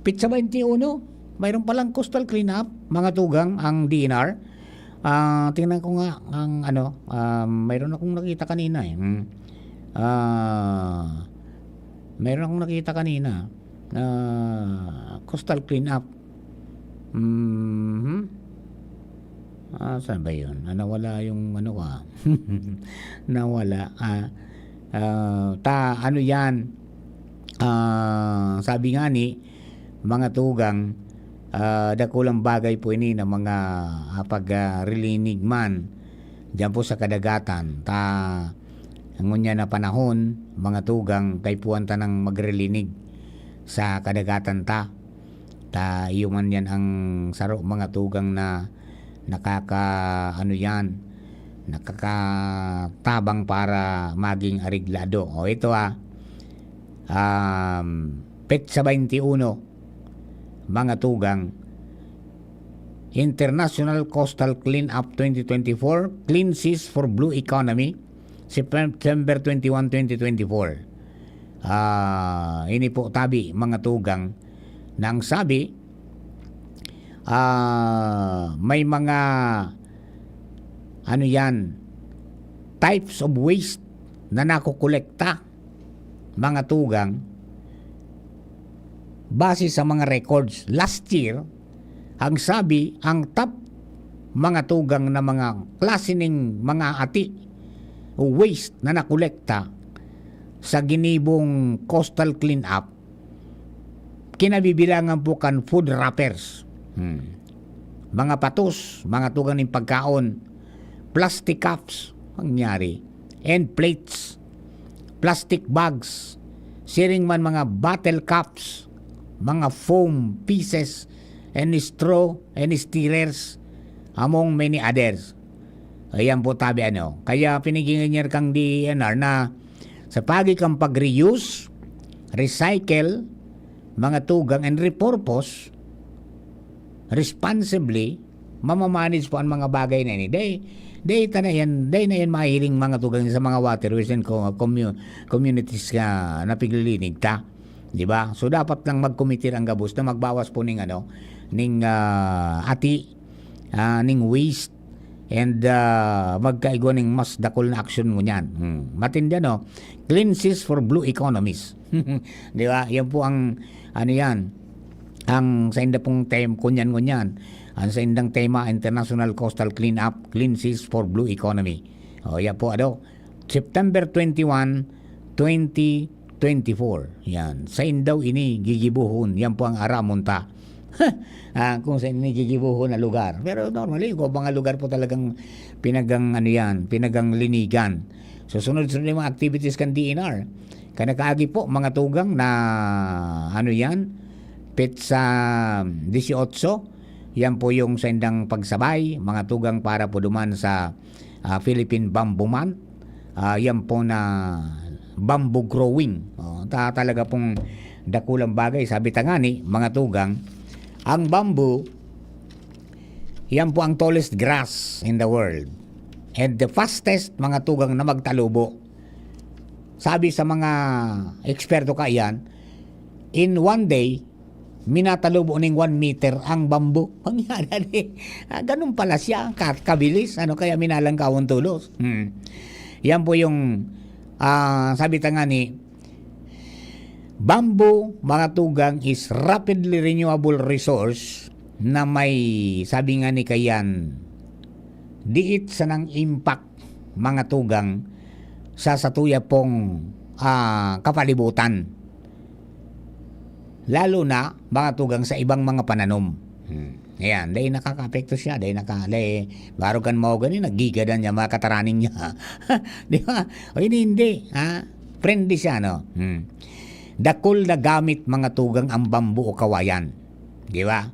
Petsa twenty-one, mayroon palang coastal cleanup, mga tugang, ang D N R. Ah, tingnan ko nga ang ano, ah, mayroon akong nakita kanina eh. Hmm. Ah, mayroon akong nakita kanina na coastal cleanup. Mhm. Ah, saan ba yun? Ah, nawala yung ano ko ah. Nawala. Ah, ah, ta, ano yan? Ah, sabi nga ni, mga tugang, ah, dakulang bagay po ini na mga, ah, pag, ah, rilinig man diyan po sa kadagatan. Ta, ngunyan na panahon, mga tugang, kaipuhan ta nang magrilinig sa kadagatan ta. Ta, iyo man yan ang saro, mga tugang, na nakaka, ano yan, nakakatabang para maging areglado. O, ito ah, um, petsa twenty-one, mga tugang, International Coastal Cleanup twenty twenty-four, Clean Seas for Blue Economy, September twenty-one, twenty twenty-four. Ah, ini po tabi, mga tugang, nang sabi, ah, may mga, ano yan, types of waste na nakokolekta, mga tugang, base sa mga records last year, ang sabi, ang top, mga tugang, na mga klase ning mga ati o waste na nakolekta sa ginibong coastal cleanup, kinabibilangan po kan food wrappers. Hmm. Mga patos, mga tugang ning pagkaon, plastic cups, nangyari, and plates, plastic bags, siring man mga bottle caps, mga foam pieces, and straw, and stirrers, among many others. Ayan po tabi ano. Kaya pinigingan niya kang D E N R na sa pagi kang pag-reuse, recycle, mga tugang, and repurpose responsibly, mamamanage po ang mga bagay na ini. Dai, dai ta na yan, dai na yan mahiling, mga tugang, sa mga waterways and co-, commu-, communities nga napiglilinig ta. Di ba? So, dapat lang magkomitir ang gabos na magbawas po ning ano, ning, ah, ati, ah, ning waste, and, ah, magkaigwa ning mas dakul na aksyon ngunyan. Hmm. Matindi, no? Cleanses for Blue Economies. Di ba? Yan po ang, ano yan, ang sa inda pong tem-, kunyan-ngunyan. Ang sa indang tema, International Coastal Cleanup, Cleanses for Blue Economy. O, yan po, ano? September twenty-one, twenty twenty-four. Yan. Sain daw ini gigibohon? Yan po ang aramon ta. Ah, kung saan ini gigibohon na lugar. Pero normally, kung mga lugar po talagang pinagang, ano yan, pinagang linigan. So, sunod-sunod yung mga activities kan D N R. Kanakaagi po, mga tugang na, ano yan, petsa dieciocho, yan po yung sendang pagsabay, mga tugang, para po duman sa, ah, Philippine Bamboo Month. Ah, yan po na bamboo growing. Oh, ta-, talaga pong dakulang bagay. Sabi ta nga ni, mga tugang, ang bamboo, yan po ang tallest grass in the world. And the fastest, mga tugang, na magtalubo. Sabi sa mga eksperto kaiyan, in one day, minatalubo ning one meter ang bamboo. Mangyari, ah, ganun pala siya, ka-, kabilis, ano, kaya minalangkawon tolos. Hmm. Yan po yung, ah, sabi ta nga ni, bamboo, mga tugang, is rapidly renewable resource na may, sabi nga ni kayan, diit sanang impact, mga tugang, sa satuya pong, ah, kapalibutan. Lalo na, mga tugang, sa ibang mga pananom. Hmm. Ayan, dahil nakakaapekto siya, dahil naka-, dahil baro kan mao gani, nagigadan niya, mga kataraning niya. Di ba? O, ini hindi, ha? Friendly siya, no? Hmm. Dakul na gamit, mga tugang, ang bamboo o kawayan. Di ba?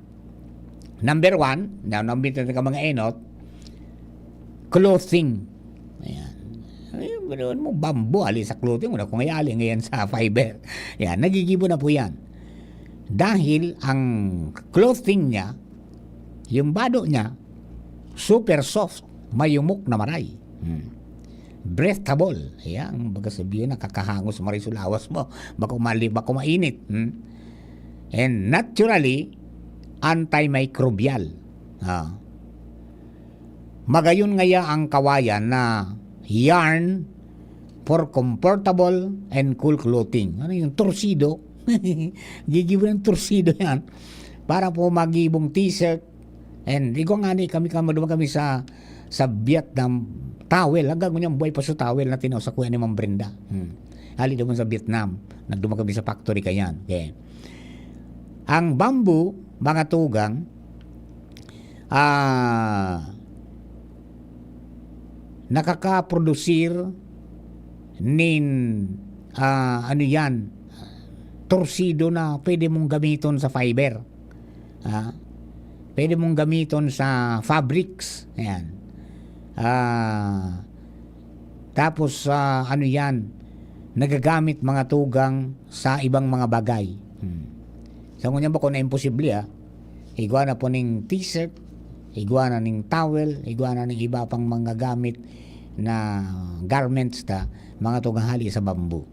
Number one, na nambit na ka mga enot, clothing. Ayan. Ay, ganoon mo, bamboo, ali sa clothing, wala kong ayali ngayon sa fiber. Yan, nagigibo na po yan. Dahil ang clothing niya, yung bado niya, super soft, mayumok na maray. Hmm. Breathable. Ayan, baga sabihin, nakakahangos maray sa lawas mo. Bako mali, bako mainit. Hmm? And naturally, antimicrobial. Ah. Magayon ngaya ang kawayan na yarn for comfortable and cool clothing. Ano yung torsido? Gigibo ng torsido yan. Para po magibong t-shirt. And igwa nga ni kami, kami, duman kami sa, sa Vietnam, towel. Hanggang ngunyan, buhay pa sa towel na tinaw sa kuya ni Ma'am Brenda. Hmm. Hali duman sa Vietnam. Nagduman kami sa factory kayan. Okay. Ang bamboo, mga tugang, ah, nakakaprodusir nin, ah, ano yan, torsido na pwede mong gamiton sa fiber. Ah, pwede mong gamiton sa fabrics. Ayan. Ah, tapos, ah, ano yan, nagagamit mga tugang sa ibang mga bagay. Hmm. So, ngunyan ba kung na imposible, ah? Igwa na po ning t-shirt, igwa na ning towel, igwa na ning iba pang mga gamit na garments ta, mga tugang hali sa bamboo.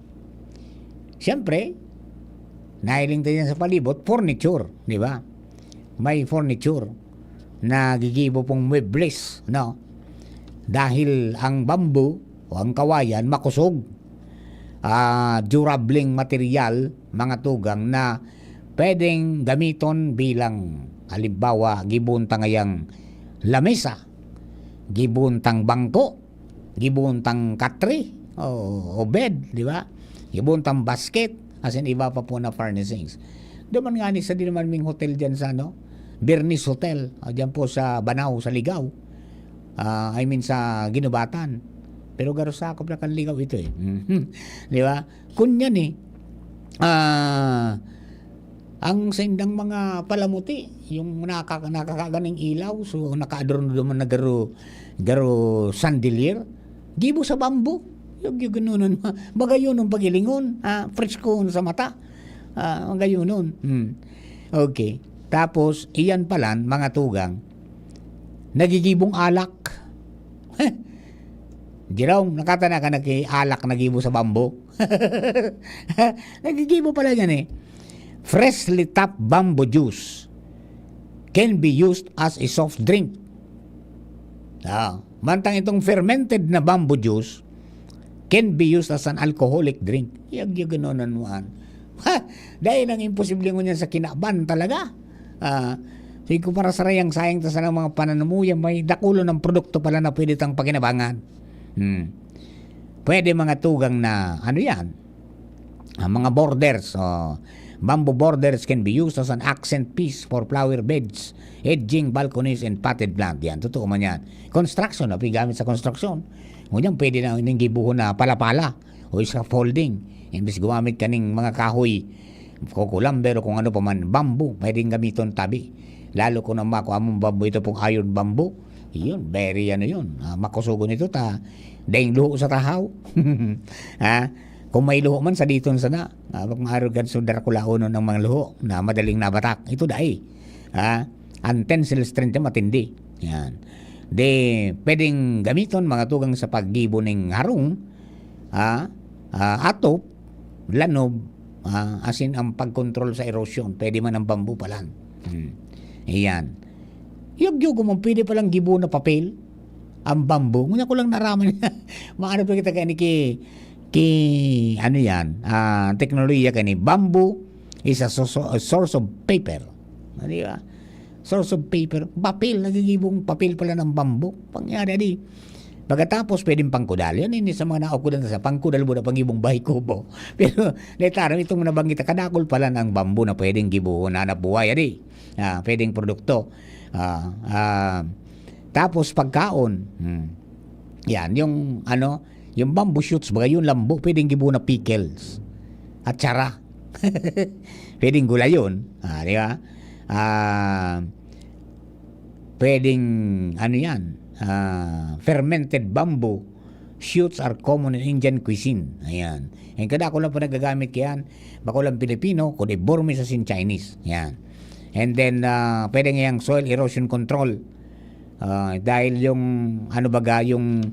Siyempre, nahiling tayo sa palibot, furniture, di ba? May furniture na gigibo pong muebles, no? Dahil ang bamboo o ang kawayan makusog, ah, durableng material, mga tugang na pwedeng gamiton bilang, halimbawa, gibuntang ayang lamesa, gibuntang bangko, gibuntang katre o, o bed, di ba? Gibuntang basket, as in iba pa po na furnishings. Duman nga ni sa di naman ming hotel dyan sa, ano, Bernice Hotel, ah, dyan po sa Banao, sa Ligao. Ah, I mean, sa Ginubatan. Pero garo sakop na kan Ligao ito eh. Di ba? Kunyan eh, ah, ang sindang mga palamuti, yung nakaka-, nakakaganing ilaw, so nakaadorno duman na garo, garo chandelier, gibo sa bamboo. Yung, yung ganunan, magayon ang pagilingon, ah, presko sa mata. Ah, magayunon. Hmm. Okay. Tapos, iyan palan, mga tugang, nagigibong alak. Jerome, nakatana ka na ki alak na gibo sa bamboo? Nagigibo pala yan eh. Freshly tapped bamboo juice. can be used as a soft drink. Ah, mantang itong fermented na bamboo juice can be used as an alcoholic drink. Yag, yag, ano, ano, ano. Ha? Dahil ang imposible ngunyan sa kinaban talaga. Ah, sige ko para sa rayang sayang ta sa mga pananamuyan, may dakulo ng produkto pala na pwede tang pakinabangan. Hmm. Pwede mga tugang na, ano yan? Ah, mga borders. Oh. Bamboo borders can be used as an accent piece for flower beds, edging, balconies, and potted plant. Yan, totoo man yan. Construction, no? Pigamit sa construction. Ngunyan, pwede na ining gibuhon na pala-pala o scaffolding. Imbis gumamit kaning mga kahoy, kukulamber o kung ano pa man, bamboo, pwedeng gamiton tabi. Lalo kung ang mako among bamboo, ito pong iron bamboo. Yun, very ano yun. Ah, makusugon ito ta. Daing luho sa tahaw. Ha? Kung may luho man, sa diton sana. Ah, bak maarog kan sundar kulaonon ang mga luho na madaling nabatak. Ito dai. Ha? Ang tensile strength niya matindi. Yan. Di, pwedeng gamiton mga tugang sa paggibo ning harong, ah, ah, atop, lanob, ah, asin ang pagkontrol sa erosion. Pwede man ang bamboo palan. Hmm. Iyan. Yug-yug mo, pwede palang gibo na papel ang bamboo. Ngunyan ko lang naraman. Maano pa kita kani ki, ki, ano yan, ah, teknolohiya kani. Bamboo is a so-, so-, a source of paper. Ah, di ba? Source of paper. Papel, nagigibong papel pala ng bamboo. Pangyari di. Pagkatapos, pwedeng pangkudal. Yan, ini sa mga naukudan sa pangkudal mo na pangibong bahay kubo. Pero, letara, itong nabanggit, kadakol pala ng bamboo na pwedeng gibuhon, hanap buhay, adi. Ah, pwedeng produkto. Ah, ah, tapos, pagkaon. Hmm. Yan, yung, ano, yung bamboo shoots, baga yun, lambo, pwedeng gibuhon na pickles. At sara. Pwedeng gulayon. Ah, di ba? Ah, pwedeng, ano yan, ah, fermented bamboo shoots are common in Indian cuisine. Ayan. And kadakol lang po nagagamit yan, bako lang Pilipino, kundi Burmese asin Chinese. Ayan. And then, ah, pwede nga yung soil erosion control. Ah, dahil yung, ano baga, yung,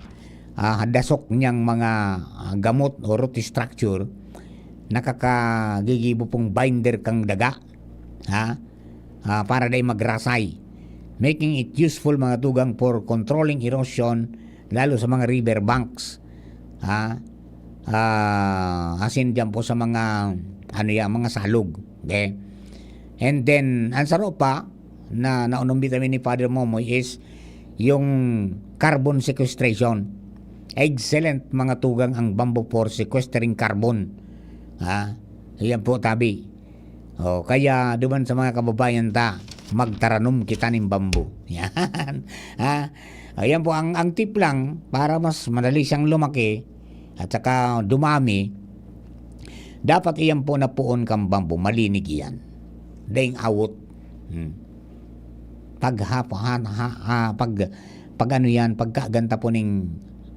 ah, dasok niyang mga, ah, gamot o root structure, nakakagigibo pong binder kang daga. Ha? Ah, para dai magrasay. Making it useful, mga tugang, for controlling erosion, lalo sa mga river banks. Ha? Ah, asin dyan po sa mga, ano yan, mga salog. Okay? And then, ang saro pa, na naunong vitamin ni Father Momoy is yung carbon sequestration. Excellent, mga tugang, ang bamboo for sequestering carbon. Ha? Yan po, tabi. O, kaya duman sa mga kababayan ta, magtaranom kita nin bamboo. Yan. Ha? Ayan po, ang, ang tip lang, para mas madali siyang lumaki at saka dumami, dapat iyan po na puon kang bamboo, malinig iyan. Daing awot. Hmm. Pag ha-, ha-, ha-, ha-, pag, pag ano yan, pagkaganta po ning,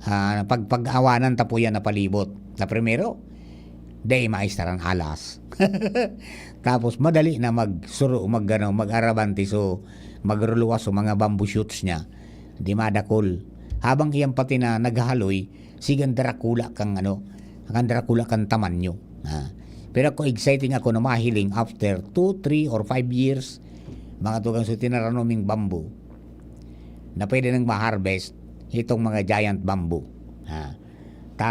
ah, pag, pag-awanan ta po yan na palibot. Na primero, dai maestar an alas. Tapos madali na magsuro, mag, ano, mag-arabante, so magruluwas so mga bamboo shoots niya. Di madakol. Habang iyan pati na naghahaloy, sigan darakula kang, ano, kan darakula kan tamanyo. Ah. Pero ako, exciting ako na mahiling after two, three, or five years, mga tugang, so tinaranoming bamboo na pwede nang ma-harvest itong mga giant bamboo. Ah. Ta,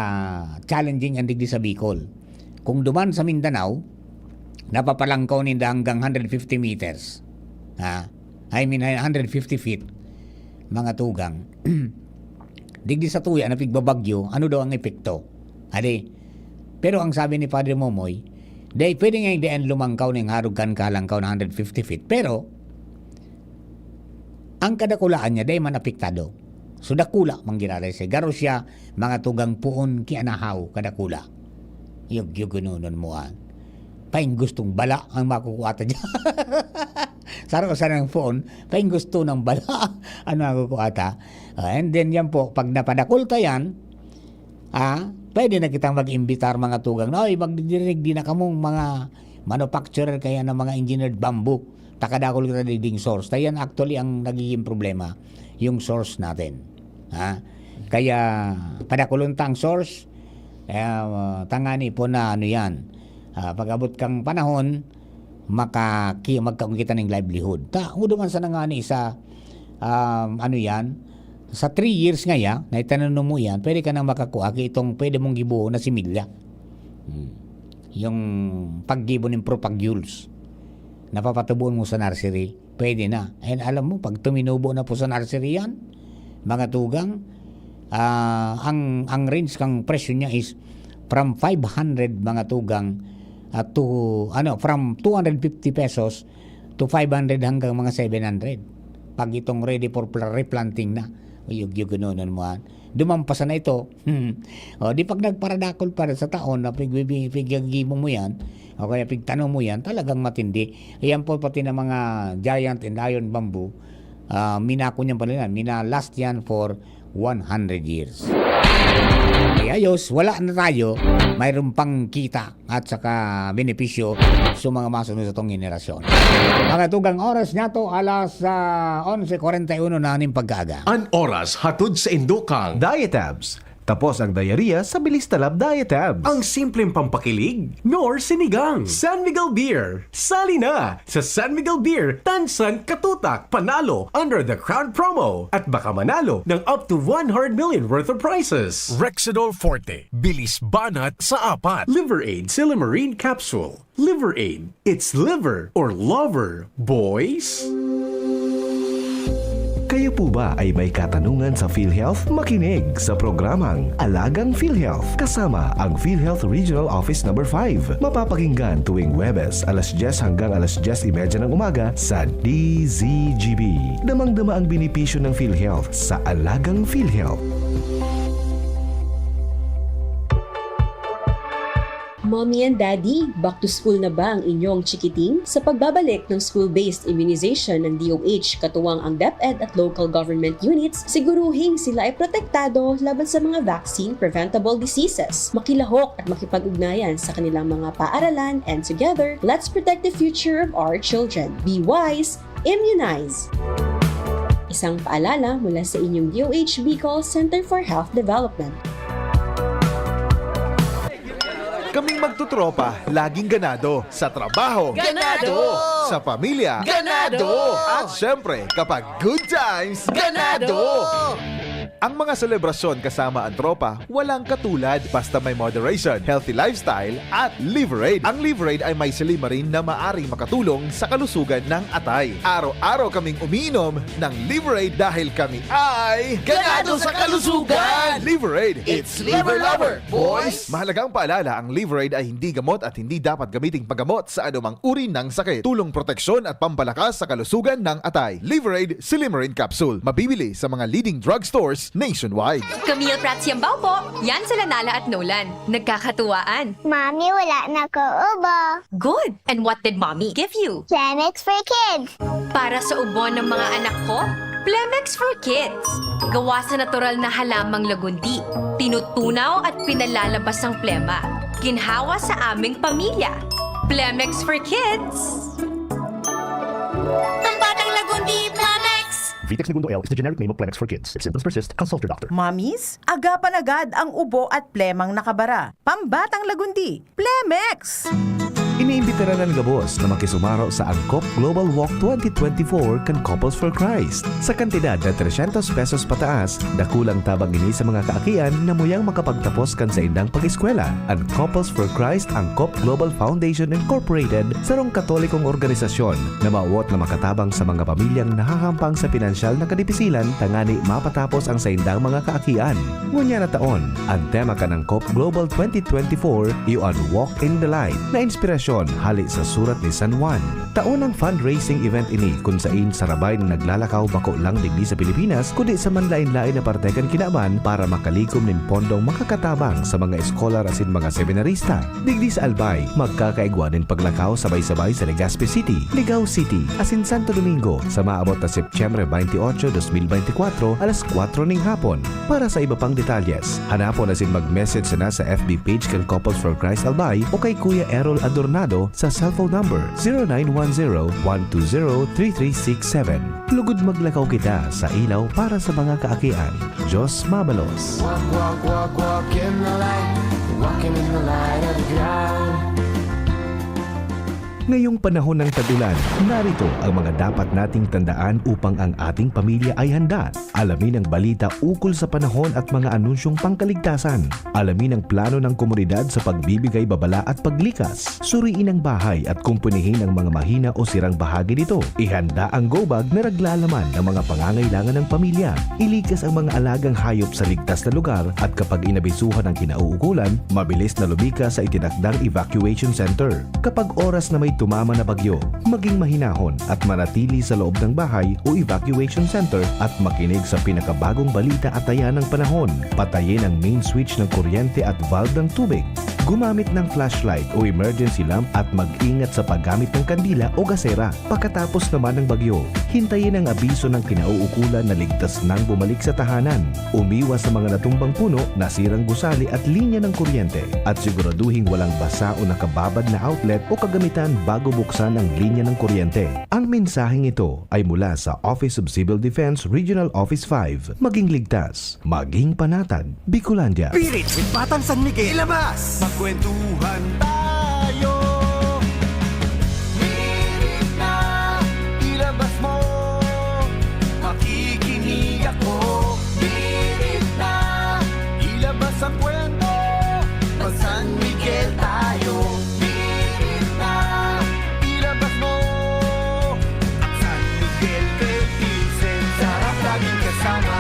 challenging ang digdi sa Bicol. Kung duman sa Mindanao, napapalangkaw ninda hanggang hundred fifty meters. Ha? I mean, hundred fifty feet, mga tugang. Digdi sa tuya na pigbabagyo, ano daw ang epekto? Adi, pero ang sabi ni Padre Momoy, dai pwede nga hindi ang lumangkaw ning harog kan kalangkaw na hundred fifty feet. Pero, ang kadakulaan niya, dai man apektado. So, dakula, manggiraray siya. Garo siya, mga tugang puon, kianahaw, kadakula. Yug, yug, gununon mo, ah. Paing gustong bala ang makukuha ta dyan. Saro sa nang phone, paing gusto ng bala. Ano ang kukuha ta? Ah, and then yan po, pag napadakol ta yan, ah, pwede na kitang mag-imbitar mga tugang na, "Oy, magdidirig di na kamong mga manufacturer kaya ng mga engineered bamboo. Takadakol kita diding source." Ta yan actually ang nagiging problema, yung source natin. Ha? Kaya padakulon ta ang source, eh, ah, tangani po na ano yan. Ah, pag-abot kang panahon, makaki-, magkaroon kita ning livelihood. Ta, hudo man sana ngani sa, um, ano yan, sa three years nga ya, na itananom mo yan, pwede ka nang makakua ki itong pwede mong gibuo na similya. Hmm. Yung paggibo ng propagules, napapatubuan mo sa nursery, pwede na. And alam mo, pag tuminubo na po sa nursery yan, mga tugang, ah, ang, ang range kang presyo niya is from five hundred, mga tugang, at to, ano, from two hundred fifty pesos to five hundred hanggang mga seven hundred. Pag itong ready for pla-, replanting na, uyog-yog, ganoon mo, ah. Dumampas na ito. Hmm. O, di pag nagparadakol pa sa taon na pigbibi-, piggibo mo yan, o kaya pigtanom mo yan, talagang matindi. Ayan po, pati ng mga giant and iron bamboo, ah, minako niyan pala yan. Mina-last yan for one hundred years. Kaya ayos, wala na tayo, mayroon pang kita at saka benepisyo sa mga masunod sa tong henerasyon. Mga tugang, oras niya to, alas, ah, onse kwarenta y uno na ning pagkaaga. An oras hatod sa indukang Diatabs. Tapos ang diarrhea sa Bilis Talab Diatabs. Ang simpleng pampakilig, nor sinigang. San Miguel Beer, sali na! Sa San Miguel Beer, tansan katutak, panalo under the Crown Promo at baka manalo ng up to one hundred million worth of prizes. Rexidol Forte, bilis banat sa apat. Liver Aid Silymarin Capsule. Liver Aid. It's liver or lover, boys. Kayo po ba ay may katanungan sa PhilHealth? Makinig sa programang Alagang PhilHealth kasama ang PhilHealth Regional Office Number five. Mapapakinggan tuwing Huwebes, alas dyes hanggang alas dyes y media ng umaga sa D Z G B. Damang-dama ang benepisyo ng PhilHealth sa Alagang PhilHealth. Mommy and Daddy, back to school na ba ang inyong chikiting? Sa pagbabalik ng school-based immunization ng D O H, katuwang ang DepEd at local government units, siguruhing sila ay protektado laban sa mga vaccine-preventable diseases. Makilahok at makipag-ugnayan sa kanilang mga paaralan, and together, let's protect the future of our children. Be wise, immunize! Isang paalala mula sa inyong D O H Bicol Center for Health Development. Kaming magtotropa, laging ganado. Sa trabaho, ganado! Sa pamilya, ganado! At syempre, kapag good times, ganado! Ang mga selebrasyon kasama ang tropa, walang katulad basta may moderation, healthy lifestyle, at Liver Aid. Ang Liver Aid ay may silymarin na maaring makatulong sa kalusugan ng atay. Araw-araw kaming umiinom ng Liver Aid dahil kami ay ganado sa kalusugan! Liver Aid, it's Liver Lover, boys! Mahalagang paalala, ang Liver Aid ay hindi gamot at hindi dapat gamiting paggamot sa anumang uri ng sakit. Tulong proteksyon at pampalakas sa kalusugan ng atay. Liver Aid Silymarin Capsule. Mabibili sa mga leading drugstores nationwide. Camille Prats Yambao po. Yan sila Nala at Nolan. Nagkakatuwaan. Mami, wala na ko ubo. Good! And what did Mommy give you? Plemex for Kids. Para sa ubo ng mga anak ko, Plemex for Kids. Gawa sa natural na halamang lagundi. Tinutunaw at pinalalabas ang plema. Ginhawa sa aming pamilya. Plemex for Kids. Ang batang lagundi, Plemex! Vitex Negundo L is the generic name of Plemex for Kids. If symptoms persist, consult your doctor. Mommies, agapan agad ang ubo at plemang nakabara. Pambatang lagundi, Plemex! Iniimbitaran an gabos na makisumaro sa Angkop Global Walk twenty twenty-four kan Couples for Christ. Sa kantidad na trescientos pesos pataas, dakulang tabang ini sa mga kaakian na muyang makapagtapos kan saindang pag-eskwela. An Couples for Christ Angkop Global Foundation Incorporated, sarong Katolikong organisasyon na mawot na makatabang sa mga pamilyang nahahampang sa pinansyal na kadipisilan tangani mapatapos ang saindang mga kaakian. Ngunyan na taon, an tema kan Angkop Global twenty twenty-four iyo an Walk in the Light na inspirasyon hali sa Surat ni San Juan. Taonang fundraising event ini kun sain sarabay na naglalakaw bako lang digdi sa Pilipinas kundi sa manlaen-laen na parte kan kinaban para makalikom nin pondong makakatabang sa mga eskolar asin mga seminarista. Digdi sa Albay, magkakaigwa nin paglakaw sabay-sabay sa Legazpi City, Ligao City, asin Santo Domingo sa maabot na Setyembre twenty-eight, twenty twenty-four, alas kwatro ning hapon. Para sa iba pang detalyes, hanapon asin mag-message sana sa F B page kan Couples for Christ Albay o kay Kuya Errol Adornado sa cellphone number zero nine one zero, one two zero, three three six seven. Lugod maglakaw kita sa ilaw para sa mga kaakian. Diyos mabalos. Walk, walk, walk, walk in the light. Walking in the light of God. Ngayong panahon ng tag-ulan, narito ang mga dapat nating tandaan upang ang ating pamilya ay handa. Alamin ang balita ukol sa panahon at mga anunsyong pangkaligtasan. Alamin ang plano ng komunidad sa pagbibigay babala at paglikas. Suriin ang bahay at kumpunihin ang mga mahina o sirang bahagi nito. Ihanda ang go bag na naglalaman ng mga pangangailangan ng pamilya. Ilikas ang mga alagang hayop sa ligtas na lugar at kapag inabisuhan ang kinauukulan, mabilis na lumikas sa itinakdang evacuation center. Kapag oras na may tumama na bagyo, maging mahinahon at manatili sa loob ng bahay o evacuation center at makinig sa pinakabagong balita at taya ng panahon. Patayin ang main switch ng kuryente at valve ng tubig. Gumamit ng flashlight o emergency lamp at mag-ingat sa paggamit ng kandila o gasera. Pagkatapos naman ng bagyo, hintayin ang abiso ng kinauukulan na ligtas nang bumalik sa tahanan. Umiwas sa mga natumbang puno, nasirang gusali at linya ng kuryente, at siguraduhing walang basa o nakababad na outlet o kagamitan bago buksan ang linya ng kuryente. Ang mensaheng ito ay mula sa Office of Civil Defense Regional Office five. Maging ligtas, maging panatag, Bicolandia. Spirit with Batang San Miguel. Ilabas! Magkwentuhan tayo. Hirit na, ilabas mo. Makikinig ako. Hirit na, ilabas ang kwento. Mag-San Miguel tayo. Hirit na, ilabas mo. San Miguel Philippines, sarap laging kasama.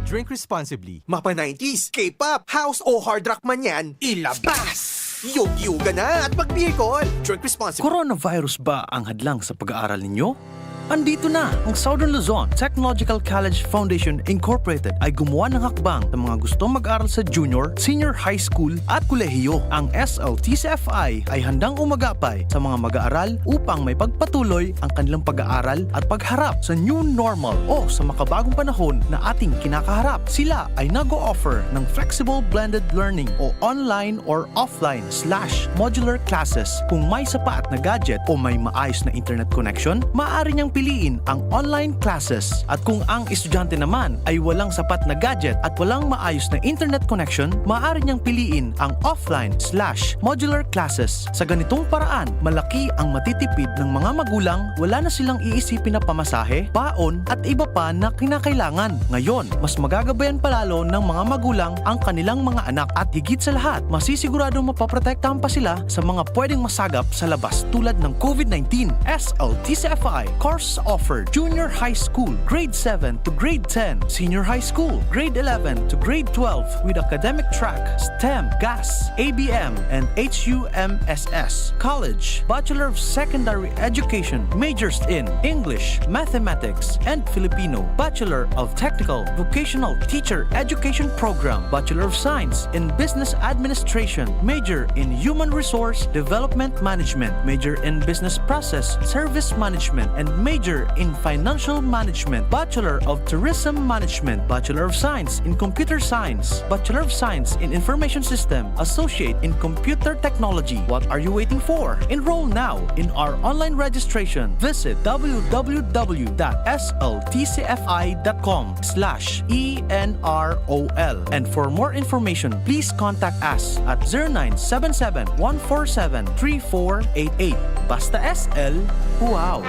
Drink responsibly. Mapa nineties, K-pop, house o hard rock man yan, ilabas! Yug-yugan na at mag-Bicol! Drink responsibly. Coronavirus ba ang hadlang sa pag-aaral ninyo? Andito na! Ang Southern Luzon Technological College Foundation Incorporated ay gumawa ng hakbang sa mga gustong mag-aral sa junior, senior high school at kolehiyo. Ang S L T C F I ay handang umagapay sa mga mag-aaral upang may pagpatuloy ang kanilang pag-aaral at pagharap sa new normal o sa makabagong panahon na ating kinakaharap. Sila ay nag-o-offer ng flexible blended learning o online or offline slash modular classes. Kung may sapat na gadget o may maayos na internet connection, maaari niyang piliin ang online classes. At kung ang estudyante naman ay walang sapat na gadget at walang maayos na internet connection, maaari niyang piliin ang offline slash modular classes. Sa ganitong paraan, malaki ang matitipid ng mga magulang, wala na silang iisipin na pamasahe, baon, at iba pa na kinakailangan. Ngayon, mas magagabayan palalo ng mga magulang ang kanilang mga anak at higit sa lahat, masisiguradong mapoprotektahan pa sila sa mga pwedeng masagap sa labas tulad ng COVID nineteen. S L T C F I course offered junior high school, grade seven to grade ten, senior high school, grade eleven to grade twelve with academic track, STEM, GAS, A B M, and H U M S S. College, Bachelor of Secondary Education, majors in English, Mathematics, and Filipino, Bachelor of Technical Vocational Teacher Education Program, Bachelor of Science in Business Administration, major in Human Resource Development Management, major in Business Process Service Management, and major in Financial Management, Bachelor of Tourism Management, Bachelor of Science in Computer Science, Bachelor of Science in Information System, Associate in Computer Technology. What are you waiting for? Enroll now in our online registration. Visit w w w dot s l t c f i dot com slash e n r o l. And for more information, please contact us at zero nine seven seven, one four seven, three four eight eight. Basta S L, wow!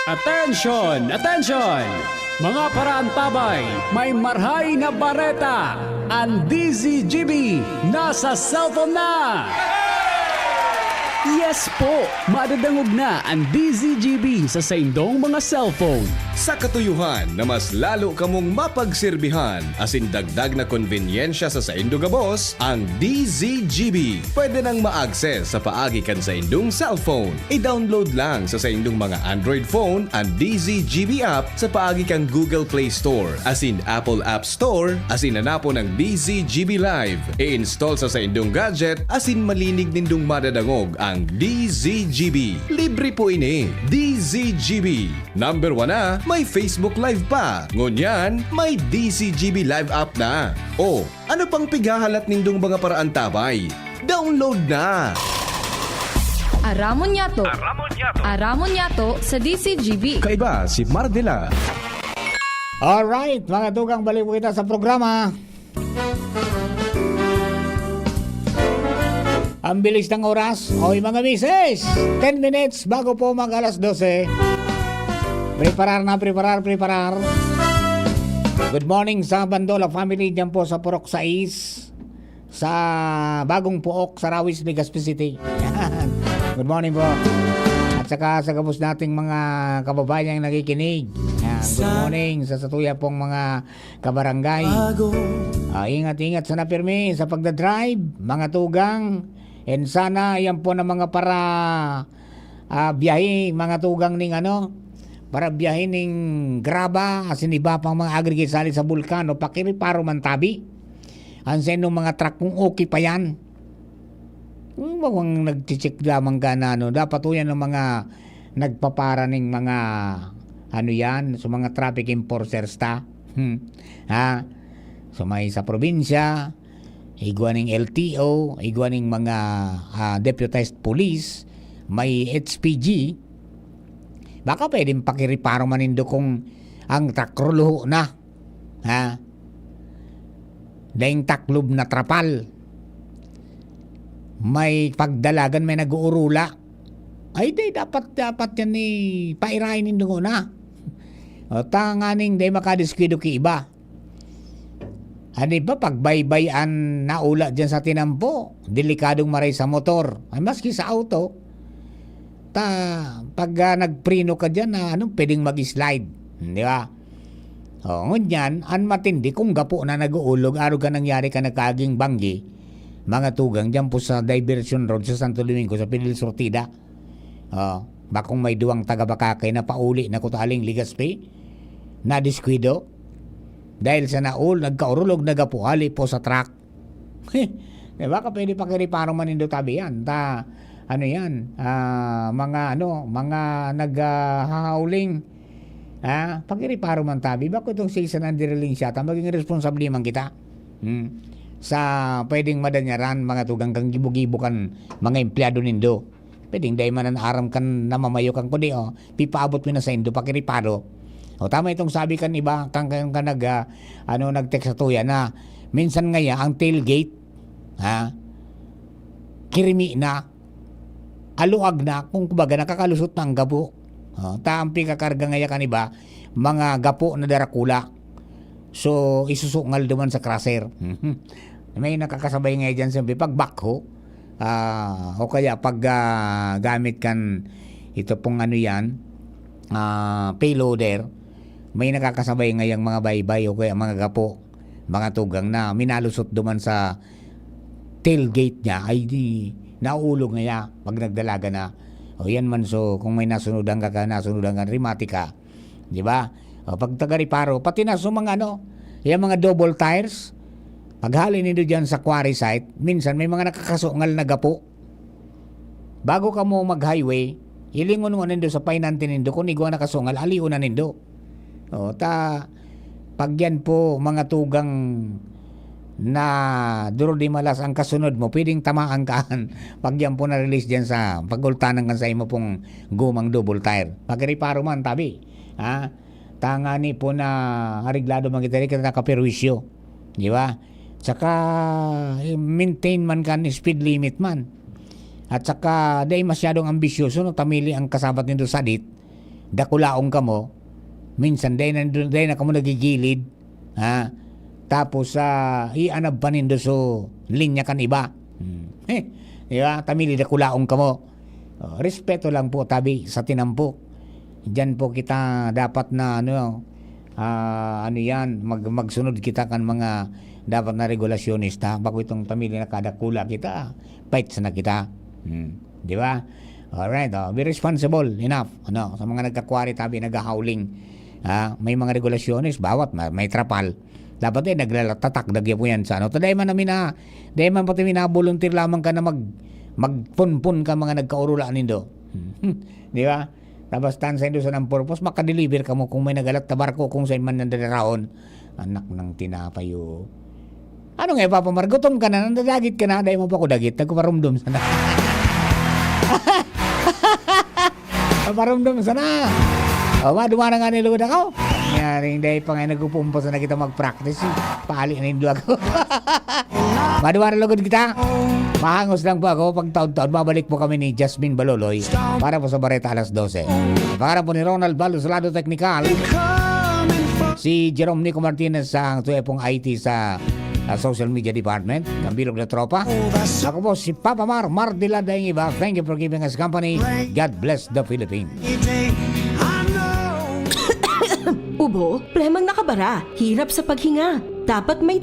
Attention! Attention! Mga paraantabay, may marhay na bareta! Ang D Z G B nasa cellphone na! Yes po! Madadangog na ang D Z G B sa saindong mga cellphone. Sa katuyuhan na mas lalo kamong mapagserbihan asin dagdag na konbenyensya sa saindo gabos, ang D Z G B pwede nang ma-access sa paagi kan saindong cellphone. I-download lang sa saindong mga Android phone an D Z G B app sa paagi kan Google Play Store asin Apple App Store asin hanapon ang D Z G B Live. I-install sa saindong gadget asin malinig nindong madadangog ang D Z G B. Libre po ini. D Z G B. Number one na, may Facebook Live pa. Ngunyan, may D Z G B Live app na. O, ano pang pighahalat nindong mga paraantabay? Download na! Aramon niyato. Aramon niyato. Aramon niyato sa D Z G B. Kaiba si Mardela. Alright, mga tugang, balik po kita sa programa. Ang bilis ng oras. Oy, mga misis, ten minutes bago po mag alas dose. Preparar na, preparar, preparar. Good morning sa Bandola family dyan po sa Purok sais, sa Bagong Puok, sa Rawis, Legazpi City. Good morning po. At saka sa gabos nating mga kababayang nakikinig. Yan. Good morning sa satuya pong mga kabarangay. Ah, ingat-ingat sana pirmi sa pagdadrive, mga tugang. And sana yan po na mga para, ah, biyahe, mga tugang ning ano, para biyahe ning graba, asin iba pang mga aggregate sali sa bulkan o pakiriparo man tabi. Ang sa inyong mga truck kung okay pa yan. Kung bawang nagche-check lamang ka na ano, dapat ho yan ang mga nagpapara ning mga ano yan, sa mga traffic enforcers ta. Hmm. Ha? So may sa probinsya, igwa ning L T O, igwa ning mga, ah, deputized police, may H P G. Baka pwedeng pakiriparo man nindo kung ang truck luho na. Ha? Daing taklob na trapal. May pagdalagan, may nag-uurula. Ay, di, dapat, dapat yan ni pairahin nindo nguna. O, tanganing di makadiskuido ki iba. Ano ba, pagbaybay an naula dyan sa tinampo, delikadong maray sa motor. Ay, maski sa auto, ta, pag, ah, nagpreno ka dyan, na, ano, pwedeng mag-slide. Di ba? O, ngunyan, an matindi, kung gapo na nag-uulog, arog ka nangyari ka nagkaging banggi, mga tugang dyan po sa Diversion Road sa Santo Domingo, sa Fidel Sortida. O, bakong may duwang taga Bacacay na pauli na kutaling Legazpi, nadiskuido. Dahil sa naul, nagkaurulog, nagapo, hali po sa truck. Di ba? Ka pwede pakiriparo man nindo tabi yan. Ta, ano yan? Ah, mga ano, mga nag, ah, hahauling. Ah, pakiriparo man tabi. Bako itong season ang diriling siya. Ta, maging responsable man kita. Hmm. Sa pwedeng madanyaran, mga tugang kang gibo-gibo kan mga empleyado nindo. Pwedeng dai man an aram kan namamayo kan kundi, oh, pipaabot mi na saindo, pakiriparo. O, tama itong sabi kan iba, kan, kan, kan nag, ah, ano, nag-text sa tuya na minsan ngaya ang tailgate, ha, kirimi na, aluag na, kung kumbaga, nakakalusot na ang gapo. O, ta ang pikakarga ngaya kan iba, mga gapo na darakula. So, isusungal duman sa crusher. May nakakasabay nga dyan, siyempre, pag backhoe, ah, o kaya pag, ah, gamit kan ito pong ano yan, ah, payloader, may nakakasabay ngayang mga baybay o kaya mga gapo, mga tugang na minalusot duman sa tailgate niya, ay di, nauulog na niya pag nagdalaga na. O yan man, so, kung may nasunudan ka, ka nasunudan ka, rematic ka, di ba? O, pag taga-reparo, pati na sa mga ano, yung mga double tires, paghali nindo dyan sa quarry site, minsan may mga nakakasungal na gapo. Bago ka mo mag-highway, hilingon mo nindo sa painante nindo, kung igwa nakasungal, alion na nindo. O, ta, pag yan po, mga tugang na duro di malas ang kasunod mo, pwedeng tamaan ka. Pag yan po na-release dyan sa pagultanan kan sa imo pong gumang double tire. Pag-reparo man, tabi. Ha? Tangani po na areglado man kita, di kita nakaperwisyo. Di ba? Saka, eh, maintain man kan speed limit man. At saka, dai masyadong ambisyoso, no? Tamili ang kasabat nindo sadit. Dakulaon kamo. Minsan, dai na, dai na kamo nagigilid. Ha? Tapos, ah, ianab pa nindo so linya kan iba. Hmm. Eh, di ba? Tamili dakulaon kamo. Oh, respeto lang po, tabi, sa tinampok. Diyan po kita dapat na, ano, ah, ano yan, mag-, magsunod kita kan mga dapat na regulasyones, ta? Bako itong pamilya na kadakula kita, fights na kita. Hmm. Di ba? Alright, oh, be responsible enough. Ano, sa mga nagkakwari, tabi, naghahauling. Ah, may mga regulasyones, bawat ma-, may trapal. Dapat eh, naglalatak, dagya po yan sa ano. Taday man namin na, dahil man pati minabolunteer lamang ka na mag-, magpunpun ka mga nagkaurula nindo. Di ba? Tapos tan sa indo sa ng purpose, makadeliver ka mo kung may nagalat na barko, kung saan man nandadarahon. Anak ng tinapay, oh. Ano nga, Papa Mar, gutom ka na, nandadagit ka na, dahil mo pa ko dagit, nagpaparumdom sana. Paparumdom sana. O, maduwa na nga ni lugod ako. Nangyari, hindi pa nga nagpupumpo sana kita mag-practice, eh. Paali na yung duwag ko. Maduwa na lugod kita. Mahangos lang po ako. Pagtaon-taon, babalik po kami ni Jasmine Baloloy para po sa Bareta alas dose. Pangalan po ni Ronald Baluslado Technical. Si Jerome Nico Martinez sa ang tuya pong I T sa ah, Social Media Department. Ang bilog na tropa. Ako po si Papa Mar, Mar de la Daing Iba. Thank you for giving us company. God bless the Philippines. Ubo, plemang nakabara, hirap sa paghinga. Dapat may